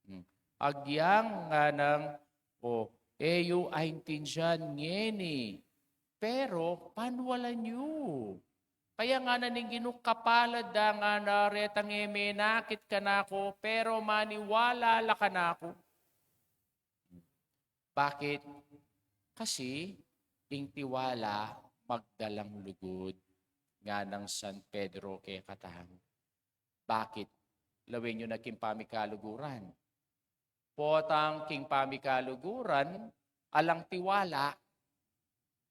Hmm. Agyang nganang, o, E yu aintindian ngeni, pero panwalan yu. Kaya ngana ning Ginu, kapalad da ngana retang e menakit kanaku, pero maniwala la kanaku. Bakit? Kasi ing tiwala magdalang lugud, nganang San Pedro kekatamu. Bakit? Lawen yu na king pamikaluguran. Potang king pamikaluguran, alang tiwala,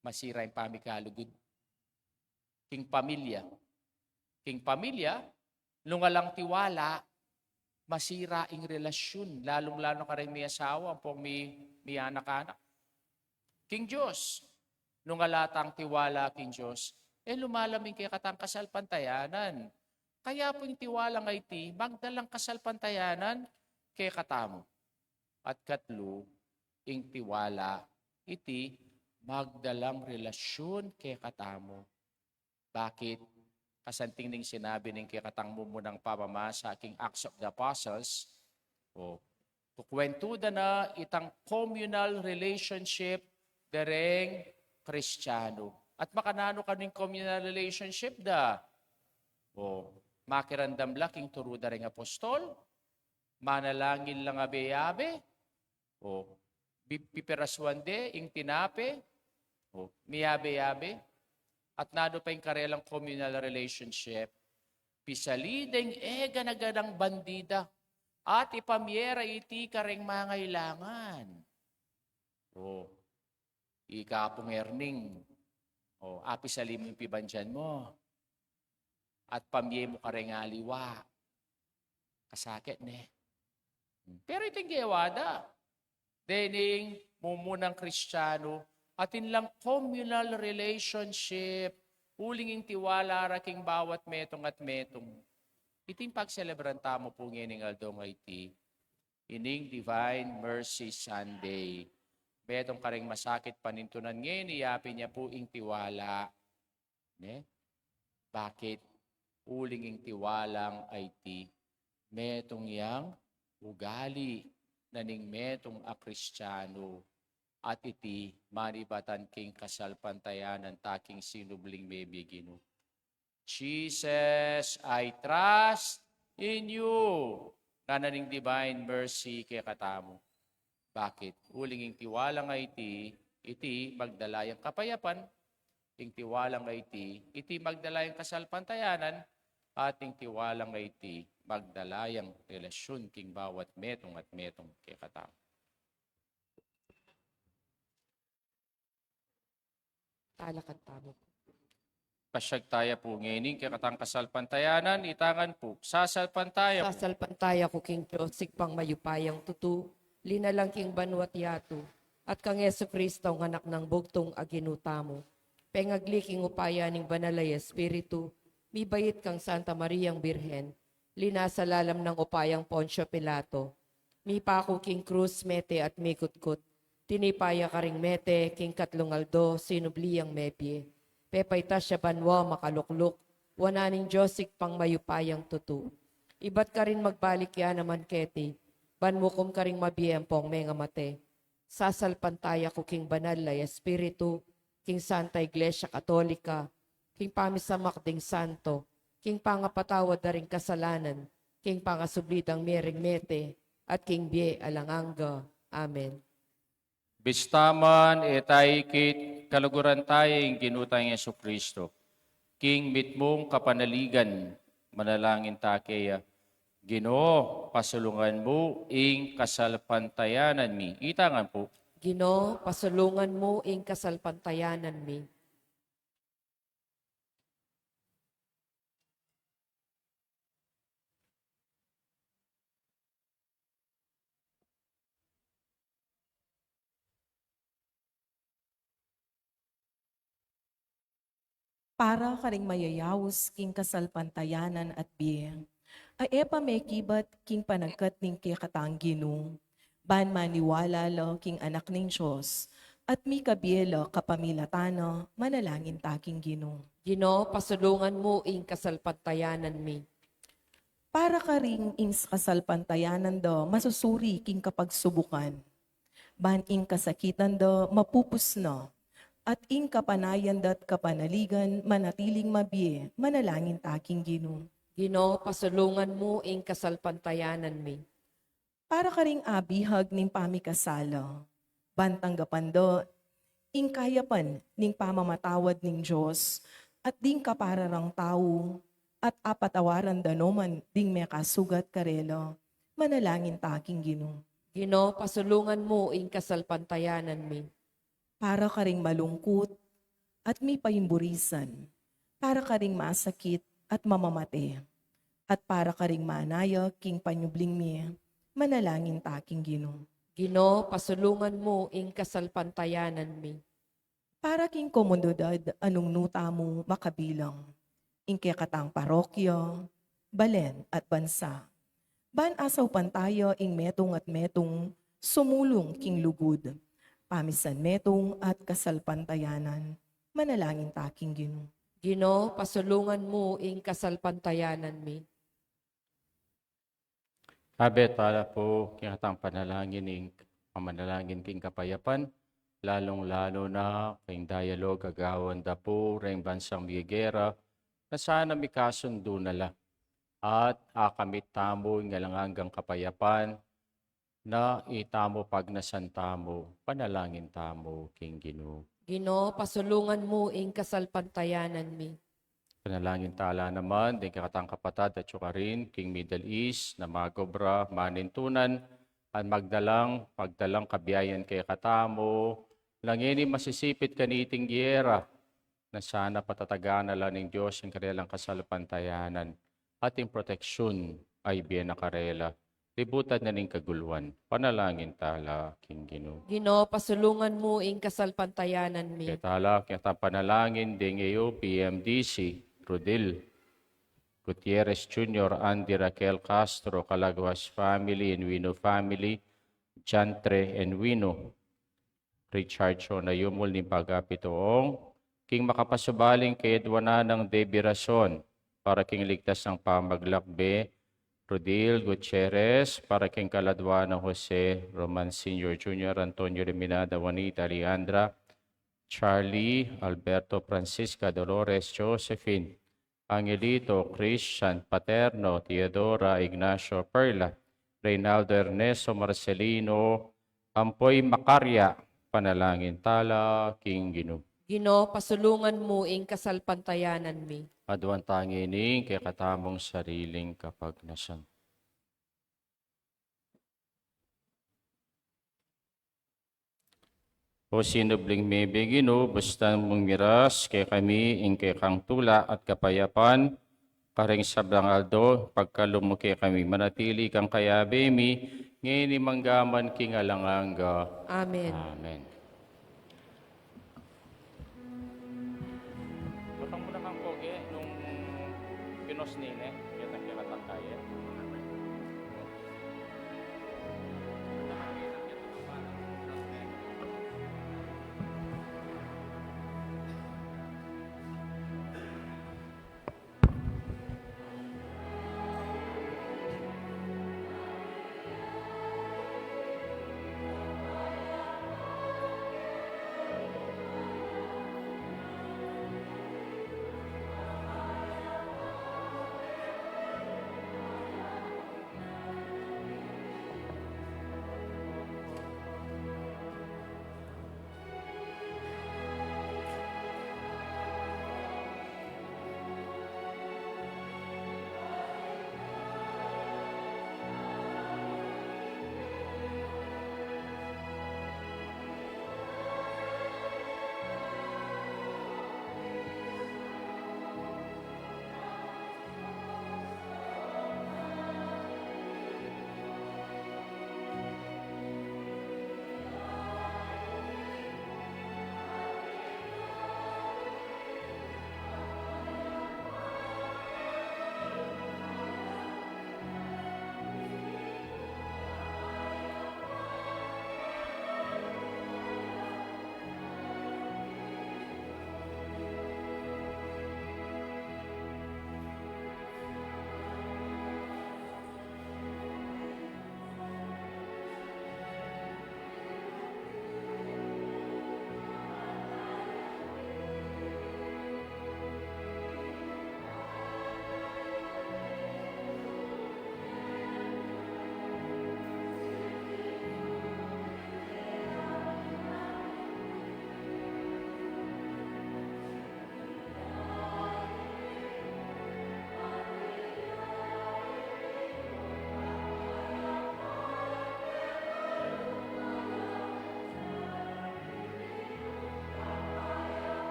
masira ing pamikalugud. King pamilya. King pamilya, nung alang tiwala, masira ing relasyun, lalung-lalu na kareng miyasawa, ampong mi, miyanak-anak. King Dios, nung ala tang tiwala king Dios, e lumalam ing kekatang kasalpantayanan. Kaya pu ing tiwala nga iti, magdalang kasalpantayanan kekatamu. At katlu, ing tiwala iti, magdalang relasyun kekatamu. Bakit? Kasanting ning sinabi ning kekatang mumunang pamamasa king Acts of the Apostles, o, kukwentu da na itang communal relationship dareng Kristiyanu. At makananu kanu ing communal relationship da? O, makiramdam la king turu dareng apostol, manalangin lang abe-abe, o, pi-, pipirasuan de ing tinape, o, miyabe-yabe, at nanu pa ing karelang communal relationship, pisali deng e gana-ganang bandi da, at ipamie ra iti kareng mangailangan. O, ika Apung Erning, o, apisali mu ing pibandian mu. At pamie mu kareng aliwa. Kasakit, ne? Pero iting gewa da dening mumunang Kristiyanu, atin lang communal relationship, uling ing tiwala ra king bawat metung at metung. Iting pagselebran tamu pu ngening aldo nga iti, ining Divine Mercy Sunday. Metung kareng masakit panintunan ngeni, yapin ya pu ing tiwala. Ne? Bakit? Uling ing tiwalang a iti, metung yang ugali na ning metung a Kristiyanu, at iti manibatan king kasalpantayanan ta king sinubling mebie Ginu. Jesus, I trust in you. Ngana ning Divine Mercy kekatamu. Bakit? Uling ing tiwala nga iti, iti magdala yang kapayapan, ing tiwala nga iti, iti magdala yang kasalpantayanan, at ing tiwala nga iti magdala yang relasyun king bawat metung at metung kekatamu. Talakad tamu. Pasyag taya pu ngeni king kekatang kasalpantayanan, itangan pu. Sasalpantaya ku. Sasalpantaya ku king Dios, Ibpang mayupayang tutu, linalang king banua't yatu, at kang Jesucristo, a Anak nang bugtung a Ginu tamu. Pengagli king upaya ning Banal a Espiritu, mibait kang Santa Mariang Birhen, linasa lalam nang upayang Poncio Pilato, mipaku king krus, mete at mikutkut, tinipa ya karing mete, king katlung aldo sinubli yang mebie, pepaitas ya banua makalukluk wanan ning Dios Ibpang mayupayang tutu. Ibat karin magbalik ya naman keti, ban mukum karing mabie ampong mengamate. Sasalpantaya ku king Banal a Espiritu, king Santa Iglesia Katolika, king pamisamak ding santo, king pangapatawad da ring kasalanan, king pangasubli dang mie ring mete, at king bie alang angga. Amen. Bista man e ta ikit, kaluguran taya ing Ginu tang Jesucristo. King mitmung kapanaligan, manalangin ta keya. Ginu, pasulungan mu ing kasalpantayanan mi. Itangan pu. Ginu, pasulungan mu ing kasalpantayanan mi. Para karing mayayaus king kasalpantayanan at bie, a e pa mekibat king panagkat ning kekatang Ginu, ban maniwala la king Anak ning Dios, at mikabie la kapamilatan na, manalangin ta king Ginu. Ginu, pasulungan mu ing kasalpantayanan mi. Para karing ing kasalpantayanan da masusuri king kapagsubukan, Ban ing kasakitan da mapupus na, at ing kapanayan da't kapanaligan manatiling mabie, manalangin ta king Ginu. Ginu, pasulungan mu ing kasalpantayanan mi. Para karing abihag ning pamikasala, ban tanggapan da ing kayapan ning pamamatawad ning Dios, at ding kapara rang tau, at apatawaran da no man ding mekasugat karela, manalangin ta king Ginu. Ginu, pasulungan mu ing kasalpantayanan mi. Para karing malungkut at mipaimburisan, para karing masakit at mamamate, at para karing manaya king panyubling mie, manalangin ta king Ginu. Ginu, pasulungan mu ing kasalpantayanan mi. Para king komunidad a nung nu tamu makabilang, ing kekatang parokya, balen at bansa. Ban asaupan taya ing metung at metung sumulung king lugud, pamisan metung at kasalpantayanan, manalangin ta king Ginu. Ginu, pasulungan mu ing kasalpantayanan mi. Abe tala pu king kekatang panalangin ing pamanalangin king kapayapan, lalung-lalu na king dialogue a gawan da pu reng bansang migegera, na sana mikasundu na la at akamit tamu ing alang anggang kapayapan, na itamu pagnasan tamu, panalangin tamu king Ginu. Ginu, pasulungan mu ing kasalpantayanan mi. Panalangin tala naman ding kekatang kapatad at sukarin king Middle East na magobra manintunan at magdalang, pagdalang kabiayan kekatamu, na ngeni masisipit kaniting giyera, na sana patatagan na la ning Dios ing karelang kasalpantayanan at ing proteksyun a ibie na karela. Libutan na ning kaguluan. Panalangin tala king Ginu. Ginu, pasulungan mu ing kasalpantayanan mi. Kaya tala, kaya ta panalangin ding A O P M D C, Rodil Gutierrez Junior, Andy Raquel Castro, Calaguas family, Enwino family, Jantre Enwino, Richard Shona Yumul ning pagapituong, king makapasubaling kayadwanan nang Debbie Rason, para king ligtas nang pamaglakbe, Rodil Gutierrez, para king kaladwa nang Jose Roman Senior, Junior, Antonio Reminada, Juanita, Alejandra, Charlie, Alberto, Francisca, Dolores, Josephine, Angelito, Christian, Paterno, Teodora, Ignacio, Perla, Reynaldo, Ernesto, Marcelino, ampo i Macaria, panalangin tala king Ginu. Ginu, pasulungan mu ing kasalpantayanan mi. Aduan ta ngeni ing kekatamung sariling kapagnasan. O sinubling mebie Ginu, bustan mung miras kekami ing kekang tula at kapayapan, karing sablang aldo, pagkalub mu kekami, manatili kang kayabe mi, ngeni mangga man king alang angga. Amen. Amen. Matang mu na kang koge nung pinos nine, yatang kekatang kaye.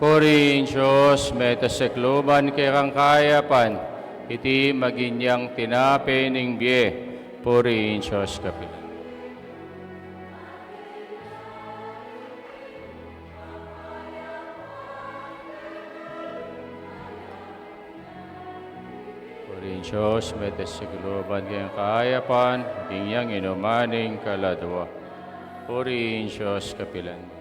Purihin Dios, mete sa kalub ning kekang kayapan, iti maging yang tinape ning bie. Purihin Dios kapilan. Purihin Dios, mete sa kalub ning kekang kayapan, iti yang inuman ning kaladua. Purihin Dios kapilan.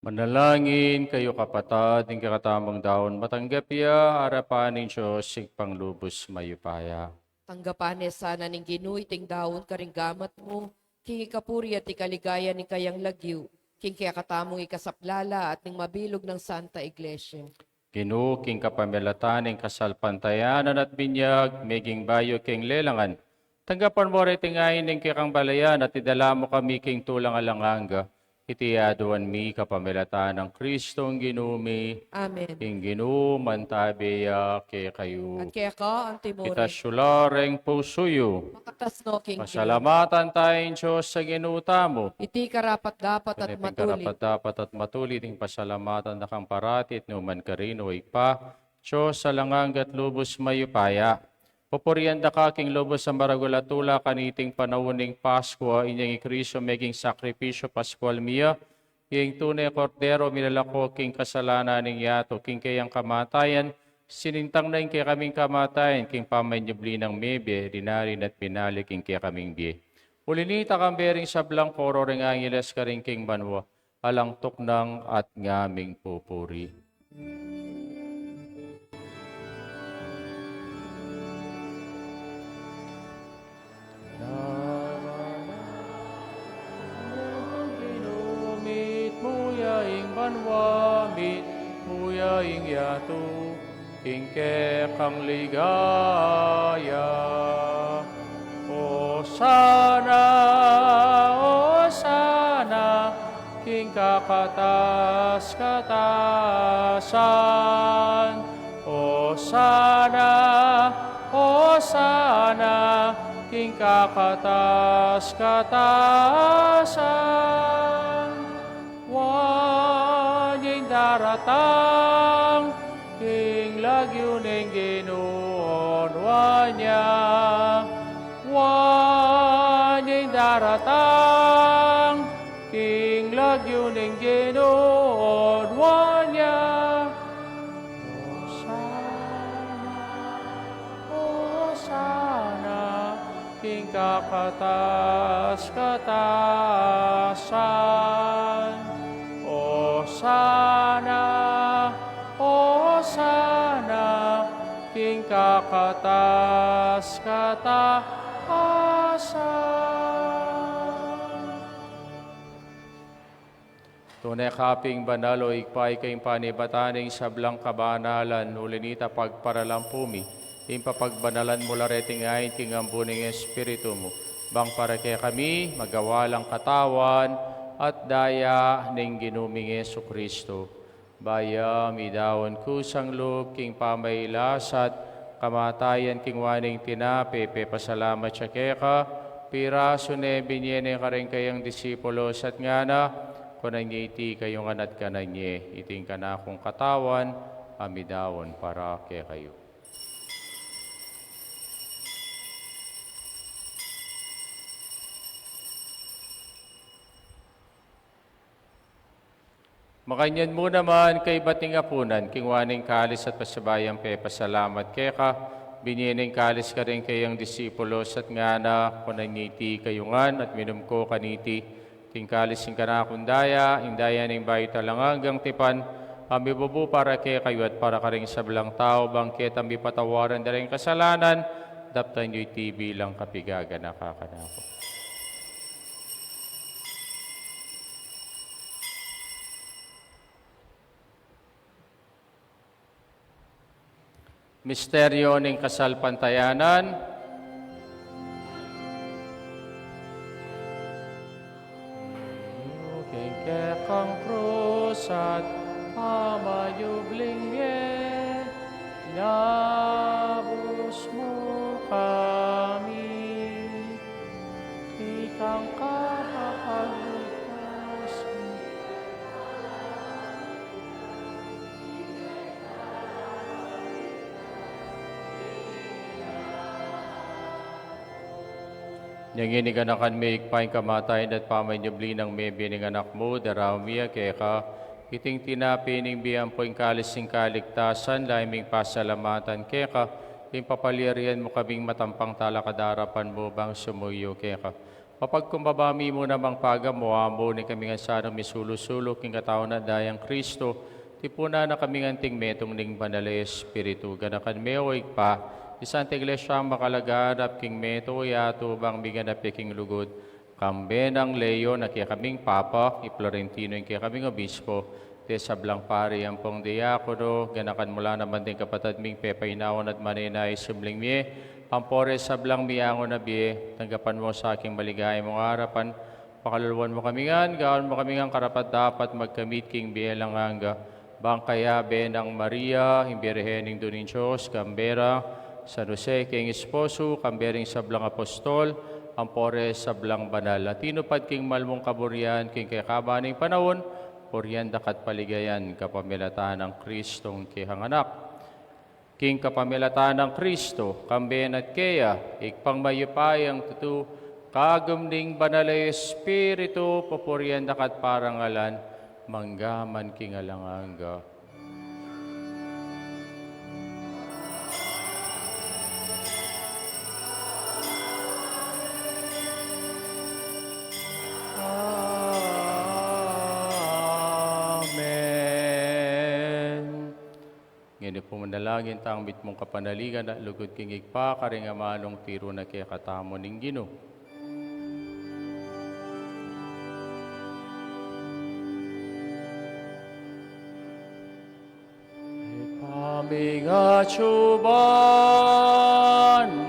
Manalangin kayu, kapatad, ing kekatamung daun matanggap ya arapan ning Dios Ibpang lubus mayupaya. Tanggapan ne sana ning Ginu iting daun karing gamat mu, king ikapuri at ikaligaya ning kayang lagyu, king kekatamung ikasaplala at ning mabilug nang Santa Iglesia. Ginu, king kapamilatan ning kasalpantayanan at binyag, meging bayu keng lelangan, tanggapan mu reti ngan ing kekang balayan at idala mu kami king tulang alang angga. Iti aduan mi kapamilatan nang Kristong Ginu mi. Amen. Ing Ginu mantabe ya kekayu. At keka antimurin. Itas yu la reng pusu yu. Makatas no king Ginu. Pasalamatan taya ing Dios a Ginu tamu. Iti karapat-dapat at matulid. Iti karapat-dapat at matulid ing pasalamatan da kang parati at nukarin man, O Ibpa, Dios alang angga at lubus mayupaya. Pupurian da ka king lubus a maragul a tula kaniting panaun ning Paskua, inyang i Kristo meging sakripisyu paskual mi ya, ing tune Kordero milalako king kasalanan ning yatu. King keyang kamatayan, sinintang na ing kekaming kamatayan, king pamanyubli nang mebie, rinalin at binalik ing kekaming bie. Uli nita, kambe ring sablang koro ring angeles karin king banua, alang tuknang at ngaming pupuri. Mitmu ya ing banua, mitmu ya ing yatu, king kekang ligaya. Osana, Osana, king kakatas-katasan. Osana, Osana, king kakatas-katasan. Wa ning daratang king lagyu ning Ginu, onuan ya. Wa ning daratang king lagyu ning Ginu, onuan ya. Osana, Osana, king kakatas-katasan. Osana, Osana, king kakatas-katasan. Tune ka pin banal, O Ibpa, ika ing panibatan ning sablang kabanalan, uli nita pagparalampu mi ing papagbanalan mu la reti ngan king ambun ning Espiritu mu, bang para kekami magawa lang katawan at daya ning Ginu ming Jesucristo. Bayu mi daun kusang lub king pamaglasat kamatayan king waning tinape, pepasalamat ya keka, pirasu ne, binye ne karing kayang disipulos at ngana: Kunan ye iti kayu ngan at kanan ye, iti ing kanakung katawan a midaun para kekayu. Makanyan mu naman kaybat ning apunan, kinua ne ing kalis at pasibayu yang pepasalamat keka, binie ne ing kalis karing kayang disipulos at ngana: Kunan ye iti kayu ngan at minum ko kaniti, iti ing kalis ning kanakung daya, ing daya ning bayu at alang anggang tipan, a mibubu para kekayu at para karing sablang tau bang keta mipatawaran da ring kasalanan. Daptan yu iti bilang kapigaganaka kanaku. Misteryo ning kasalpantayanan. King kekang krus at pamayubling mie, labus mu kami, ikang kapakapagligtas. Inya ngeni ganakan me, Ibpa, ing kamatayan at pamanyubli nang mebie ning Anak mu, daraun mi ya keka iting tinape ning bie ampo ing kalis ning kaligtasan, lalu ming pasalamatan keka, ing papalyarian mu kaming matampang talakad king arapan mu bang sumuyu keka. Papagkumbaba mi mu namang pagamu, Amu, ning kaming sanang misulu-sulu king katawan at dayang Kristo, tipunan na kaming anting metung ning Banal a Espiritu. Ganakan me, o Ibpa, ing Santa Iglesia makalaganap king metung, yatubang miganap ya king lugud, kambe nang Leon a kekaming Papa, i Florentino ing kekaming Obispo, ding sablang pari ampong diakono, ganakan mu la naman ding kapatad ming pepainawa at manenaya king subling mie, ampo ring sablang miangu na bie, tanggapan mu sa king maligaya mung arapan, pakaluluan mu kami ngan, gawan mu kami ngan karapat-dapat magkamit king bie alang angga, bang kayabe nang Maria, ing Birhen ning Indu ning Dios, kambe rang San Jose, king esposo, kambe ring sablang apostol, ampo ring sablang banal a tinupad king mal mung kaburian, king kekaban ning panaun, purian da ka at paligayan, kapamilatan nang Kristong kekang Anak. King kapamilatan nang Kristo, kambe na at keya, Ibpang mayupayang tutu, kagum ning Banal a Espiritu, pupurian da ka at parangalan, mangga man king alang angga. Amen. Ngeni pu manalangin tang mitmung kapanaligan at lugud king Ibpa, karing amanung tiru na kekatamu ning Ginu. Ibpa mi, atsu ka banua.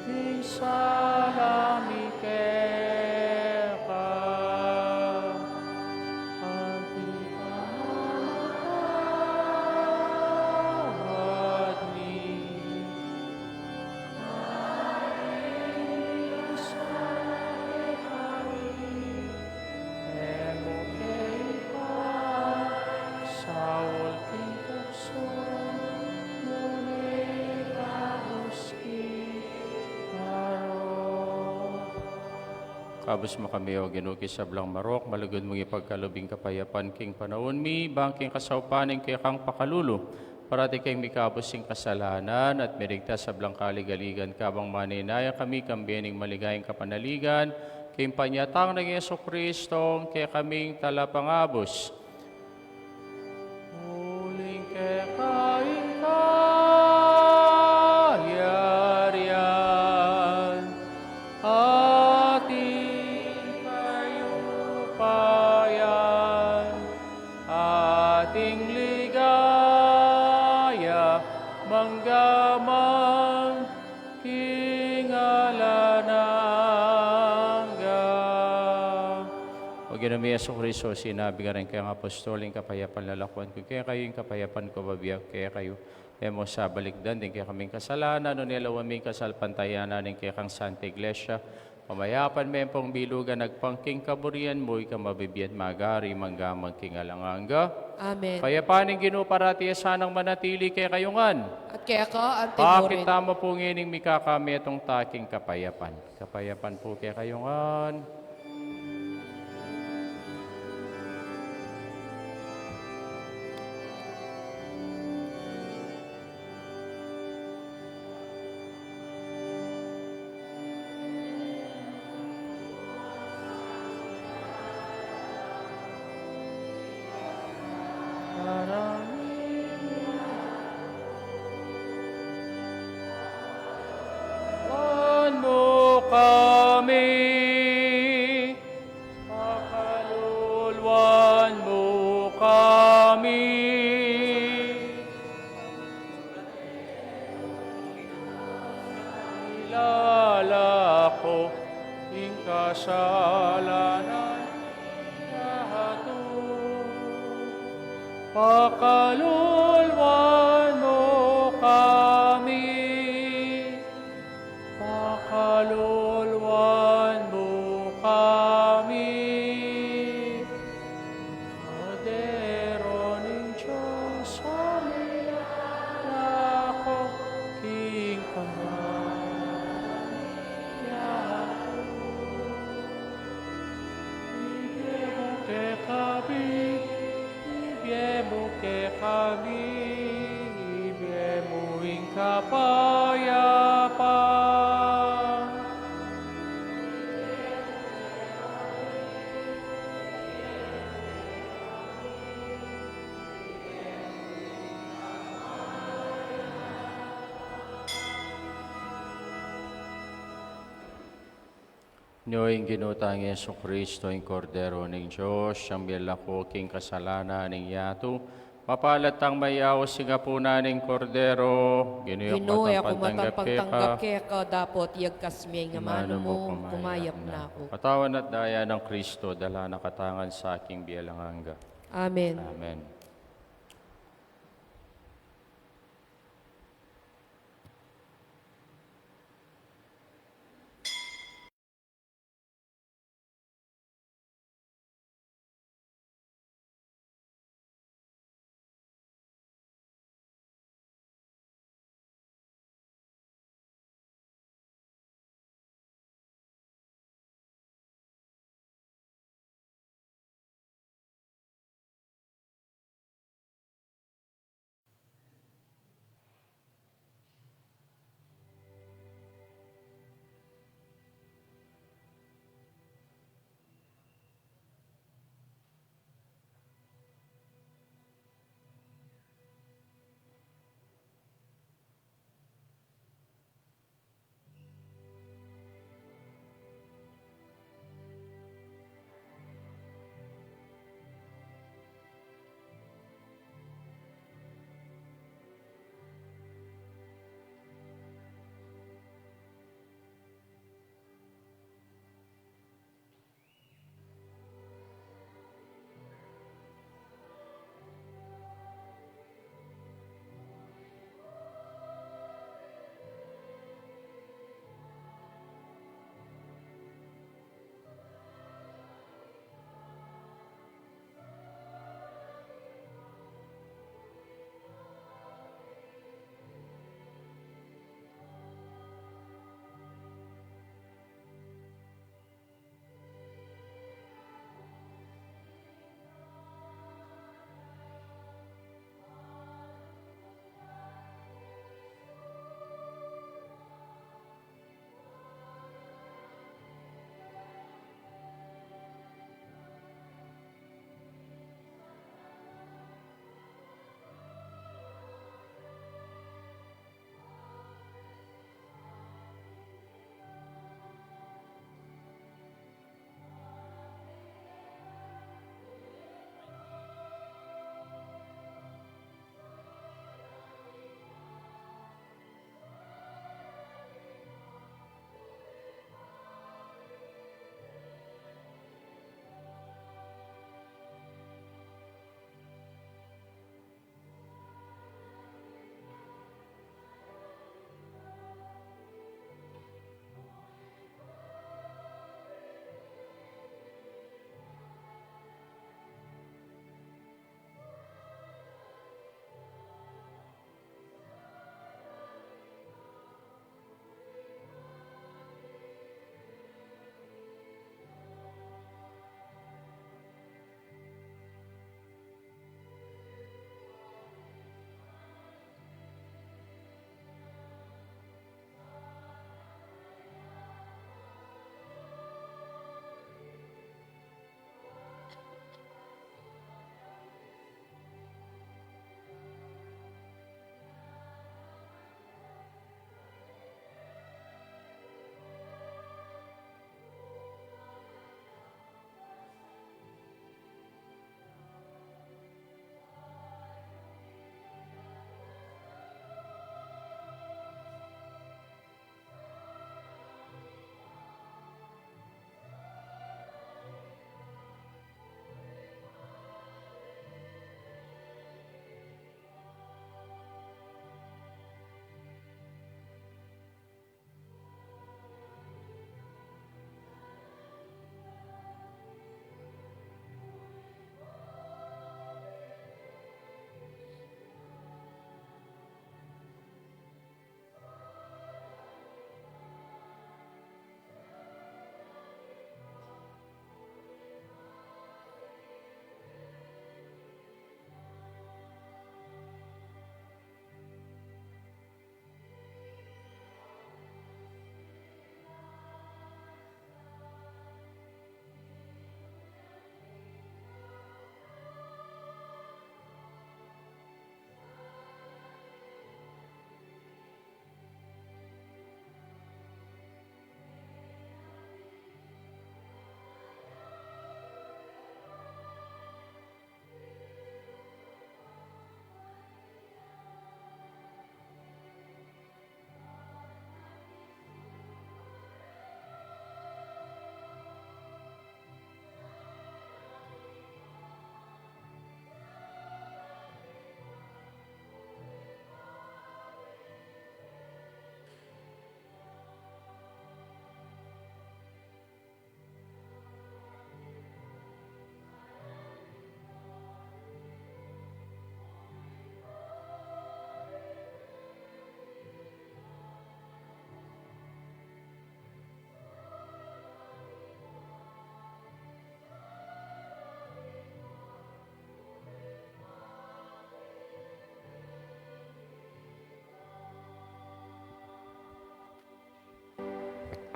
Ing sala mi keka, anti pamamatawad mi. Kabus mu kami, O Ginu, king sablang marok, malugud mung ipagkalub ing kapayapan king panaun mi, bang king kasaupan ning kekang pakalulu, parati kaming mikabus king kasalanan, at miligtas sablang kaligaligan, kabang manenaya kami, kambe ning maligayang kapanaligan, king panyatang nang Jesucristo, kekaming talapangabus. Uling keka ing kayarian, at ing kayupayan, at ing ligaya, mangga man king alang angga. O Ginu mi Jesucristo, sinabi mu karing kekang apostol, ing kapayapan lalakwan ku kekayu, ing kapayapan ku bibie ku kekayu. E mu sa balikdan ding kekaming kasalanan, nune lawan mu ing kasalpantayanan ning kekang Santa Iglesia. Pamayapan me pung bilugan agpang king kaburian mu, ika a mabibie at magari mangga man king alang angga. Amen. Ing kapayapan ning Ginu parati ya sanang manatili kekayu ngan. At keka mu rin. Pakit tamu pu ngening mikakametung ta king kapayapan. Kapayapan pu kekayu ngan. Pakalulwan mu kami, pakalulwan mu kami. Ilalako ing kasalanan yatu. Pakalulwan mu kami, pakalulwan mu kami. Kordero ning Dios, a milalako king kamay ning Ama. Ibie mu kekami, ibie mu kekami, ibie mu ing kapayapan. Nyo ing Ginu tang Jesucristo, ing Kordero ning Dios, yang milalako king kasalanan ning yatu. Mapalad tang mayaus king apunan ning Kordero. Ginu, Ginu, e ku matampang tanggap keka, dapot iyagkas me ing amanu mu, kumayap na ku. Katawan at daya nang Kristo, dala na katamu ngan king bie alang angga. Amen. Amen.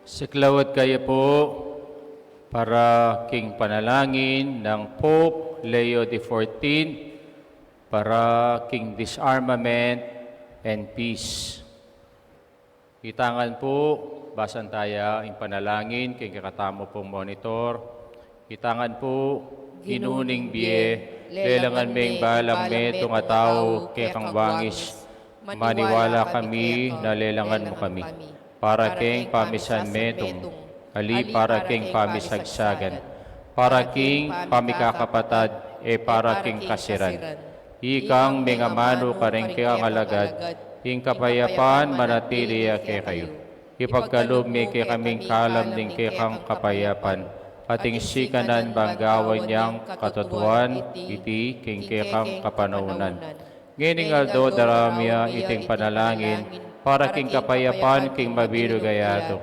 Siklaud kayu pu para king panalangin nang Pope Leo the fourteenth para king disarmament and peace. Itangan pu, basan taya ing panalangin king kekatamu pung monitor. Itangan pu, Ginu ning bie, lelangan me ing balang metung a tau kekang wangis. Maniwala kami na lelangan mu kami para king pamisan metung, ali para king pamisagsagan, para king pamikakapatad, e para king kasiran. Ikang mengamanu karing kekang alagad, ing kapayapan manatili ya kekayu. Ipagkalub me kekami ing kalam ning kekang kapayapan, at ing sikanan bang gawan yang katotuan iti king kekang kapanaunan. Ngening aldo darami ya iting panalangin para king kapayapan king mabilug a yatu.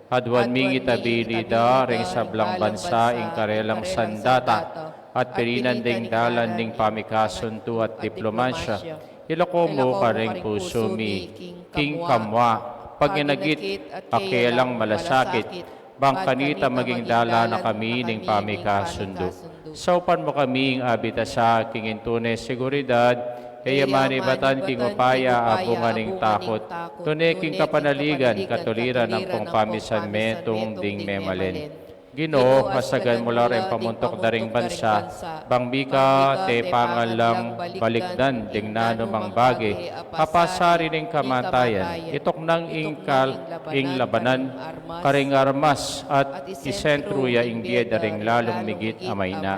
Aduan ming itabili da ring sablang bansa ing karelang sandata at pirinan ding dalan ning pamikasundu at diplomasya. Ilako mu karing pusu mi king kamua, panginagit a kelang malasakit, bang kanita maging dalan na kami ning pamikasundu. Saupan mu kaming abita sa king intune seguridad, e ya manibatan king upaya a bunga ning takut, tune king kapanaligan, katuliran ampong pamisan metung ding memalen. Ginu, asagan mu la ring pamuntuk da ring bansa, bang mika tepangan lang balikdan ding nanumang bage a pasari ning kamatayan, ituknang ing kal-, ing labanan karing armas at isentru ya ing bie da ring lalung migit a maina.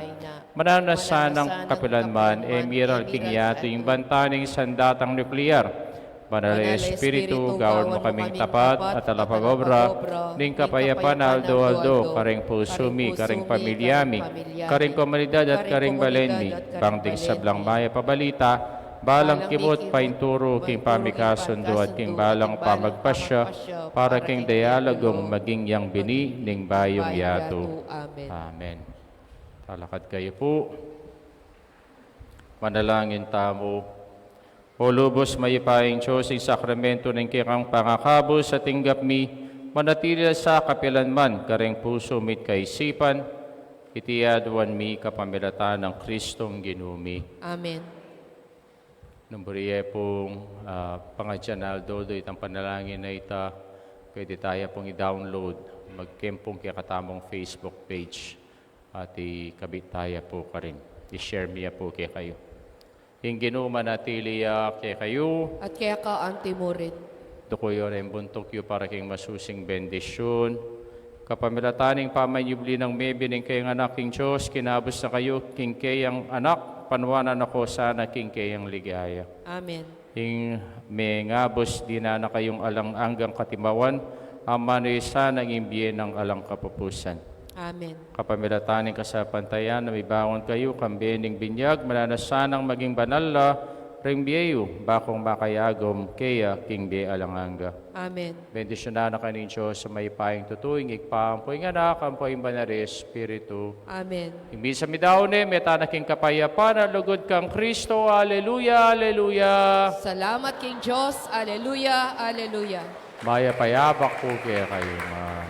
Mananu na sanang kapilan man e miral king yatu ing banta ning sandatang nuklear. Banal a Espiritu, gawan mu kaming tapat at talapag-obra ning kapayapan aldo-aldo karing pusu mi, karing pamilya mi, karing komunidad at karing balen mi, bang ding sablang mayap a balita, balang kimut painturu king pamikasundu at king balang pamagpasya para king dialogung maging yang bini ning bayung yatu. Amen. Talakad kayu pu. Manalangin tamu. O lubus mayupayang Dios, ing sakramentu ning kekang pangakabus a tinggap mi, manatili la sa kapilan man karing pusu mi't kaisipan, iti aduan mi kapamilatan nang Kristong Ginu mi. Amen. Nung buri ye pung, ah, pangadyan aldo-aldo itang panalangin a ita, pwede taya pung i-download, magkeng pung kekatamung Facebook page, at ikabit taya pu karin. I-share mi ya pu kekayu. Ing Ginu manatili ya kekayu. At keka anti mu rin. Duku yu ring buntuk yu para king masusing bendisyun. Kapamilatan ning pamanyubli nang mebie ning kayang Anak king Dios, kinabus na kayu king kayang Anak, panuanan na ko sana king kayang ligaya. Amen. Ing mengabus, dinan na kayung alang anggang katimawan, amanu yu sana ing bie nang alang kapupusan. Amen. Kapamilatan ning kasalpantayanan a mibangun kayu, kambe ning binyag, mananu na sanang maging banal la ring bie yu, bakung makayagum keya king bie alang angga. Amen. Bendisyunan na kayu ning Dios a mayupayang tutu, ing Ibpa, ampo ing Anak, ampo ing Banal a Espiritu. Amen. Ing misa midaun ne, mete tana king kapayapan a lugud kang Kristo. Aleluya, aleluya. Salamat king Dios. Aleluya, aleluya. Mayap a abak pu kekayu ngan.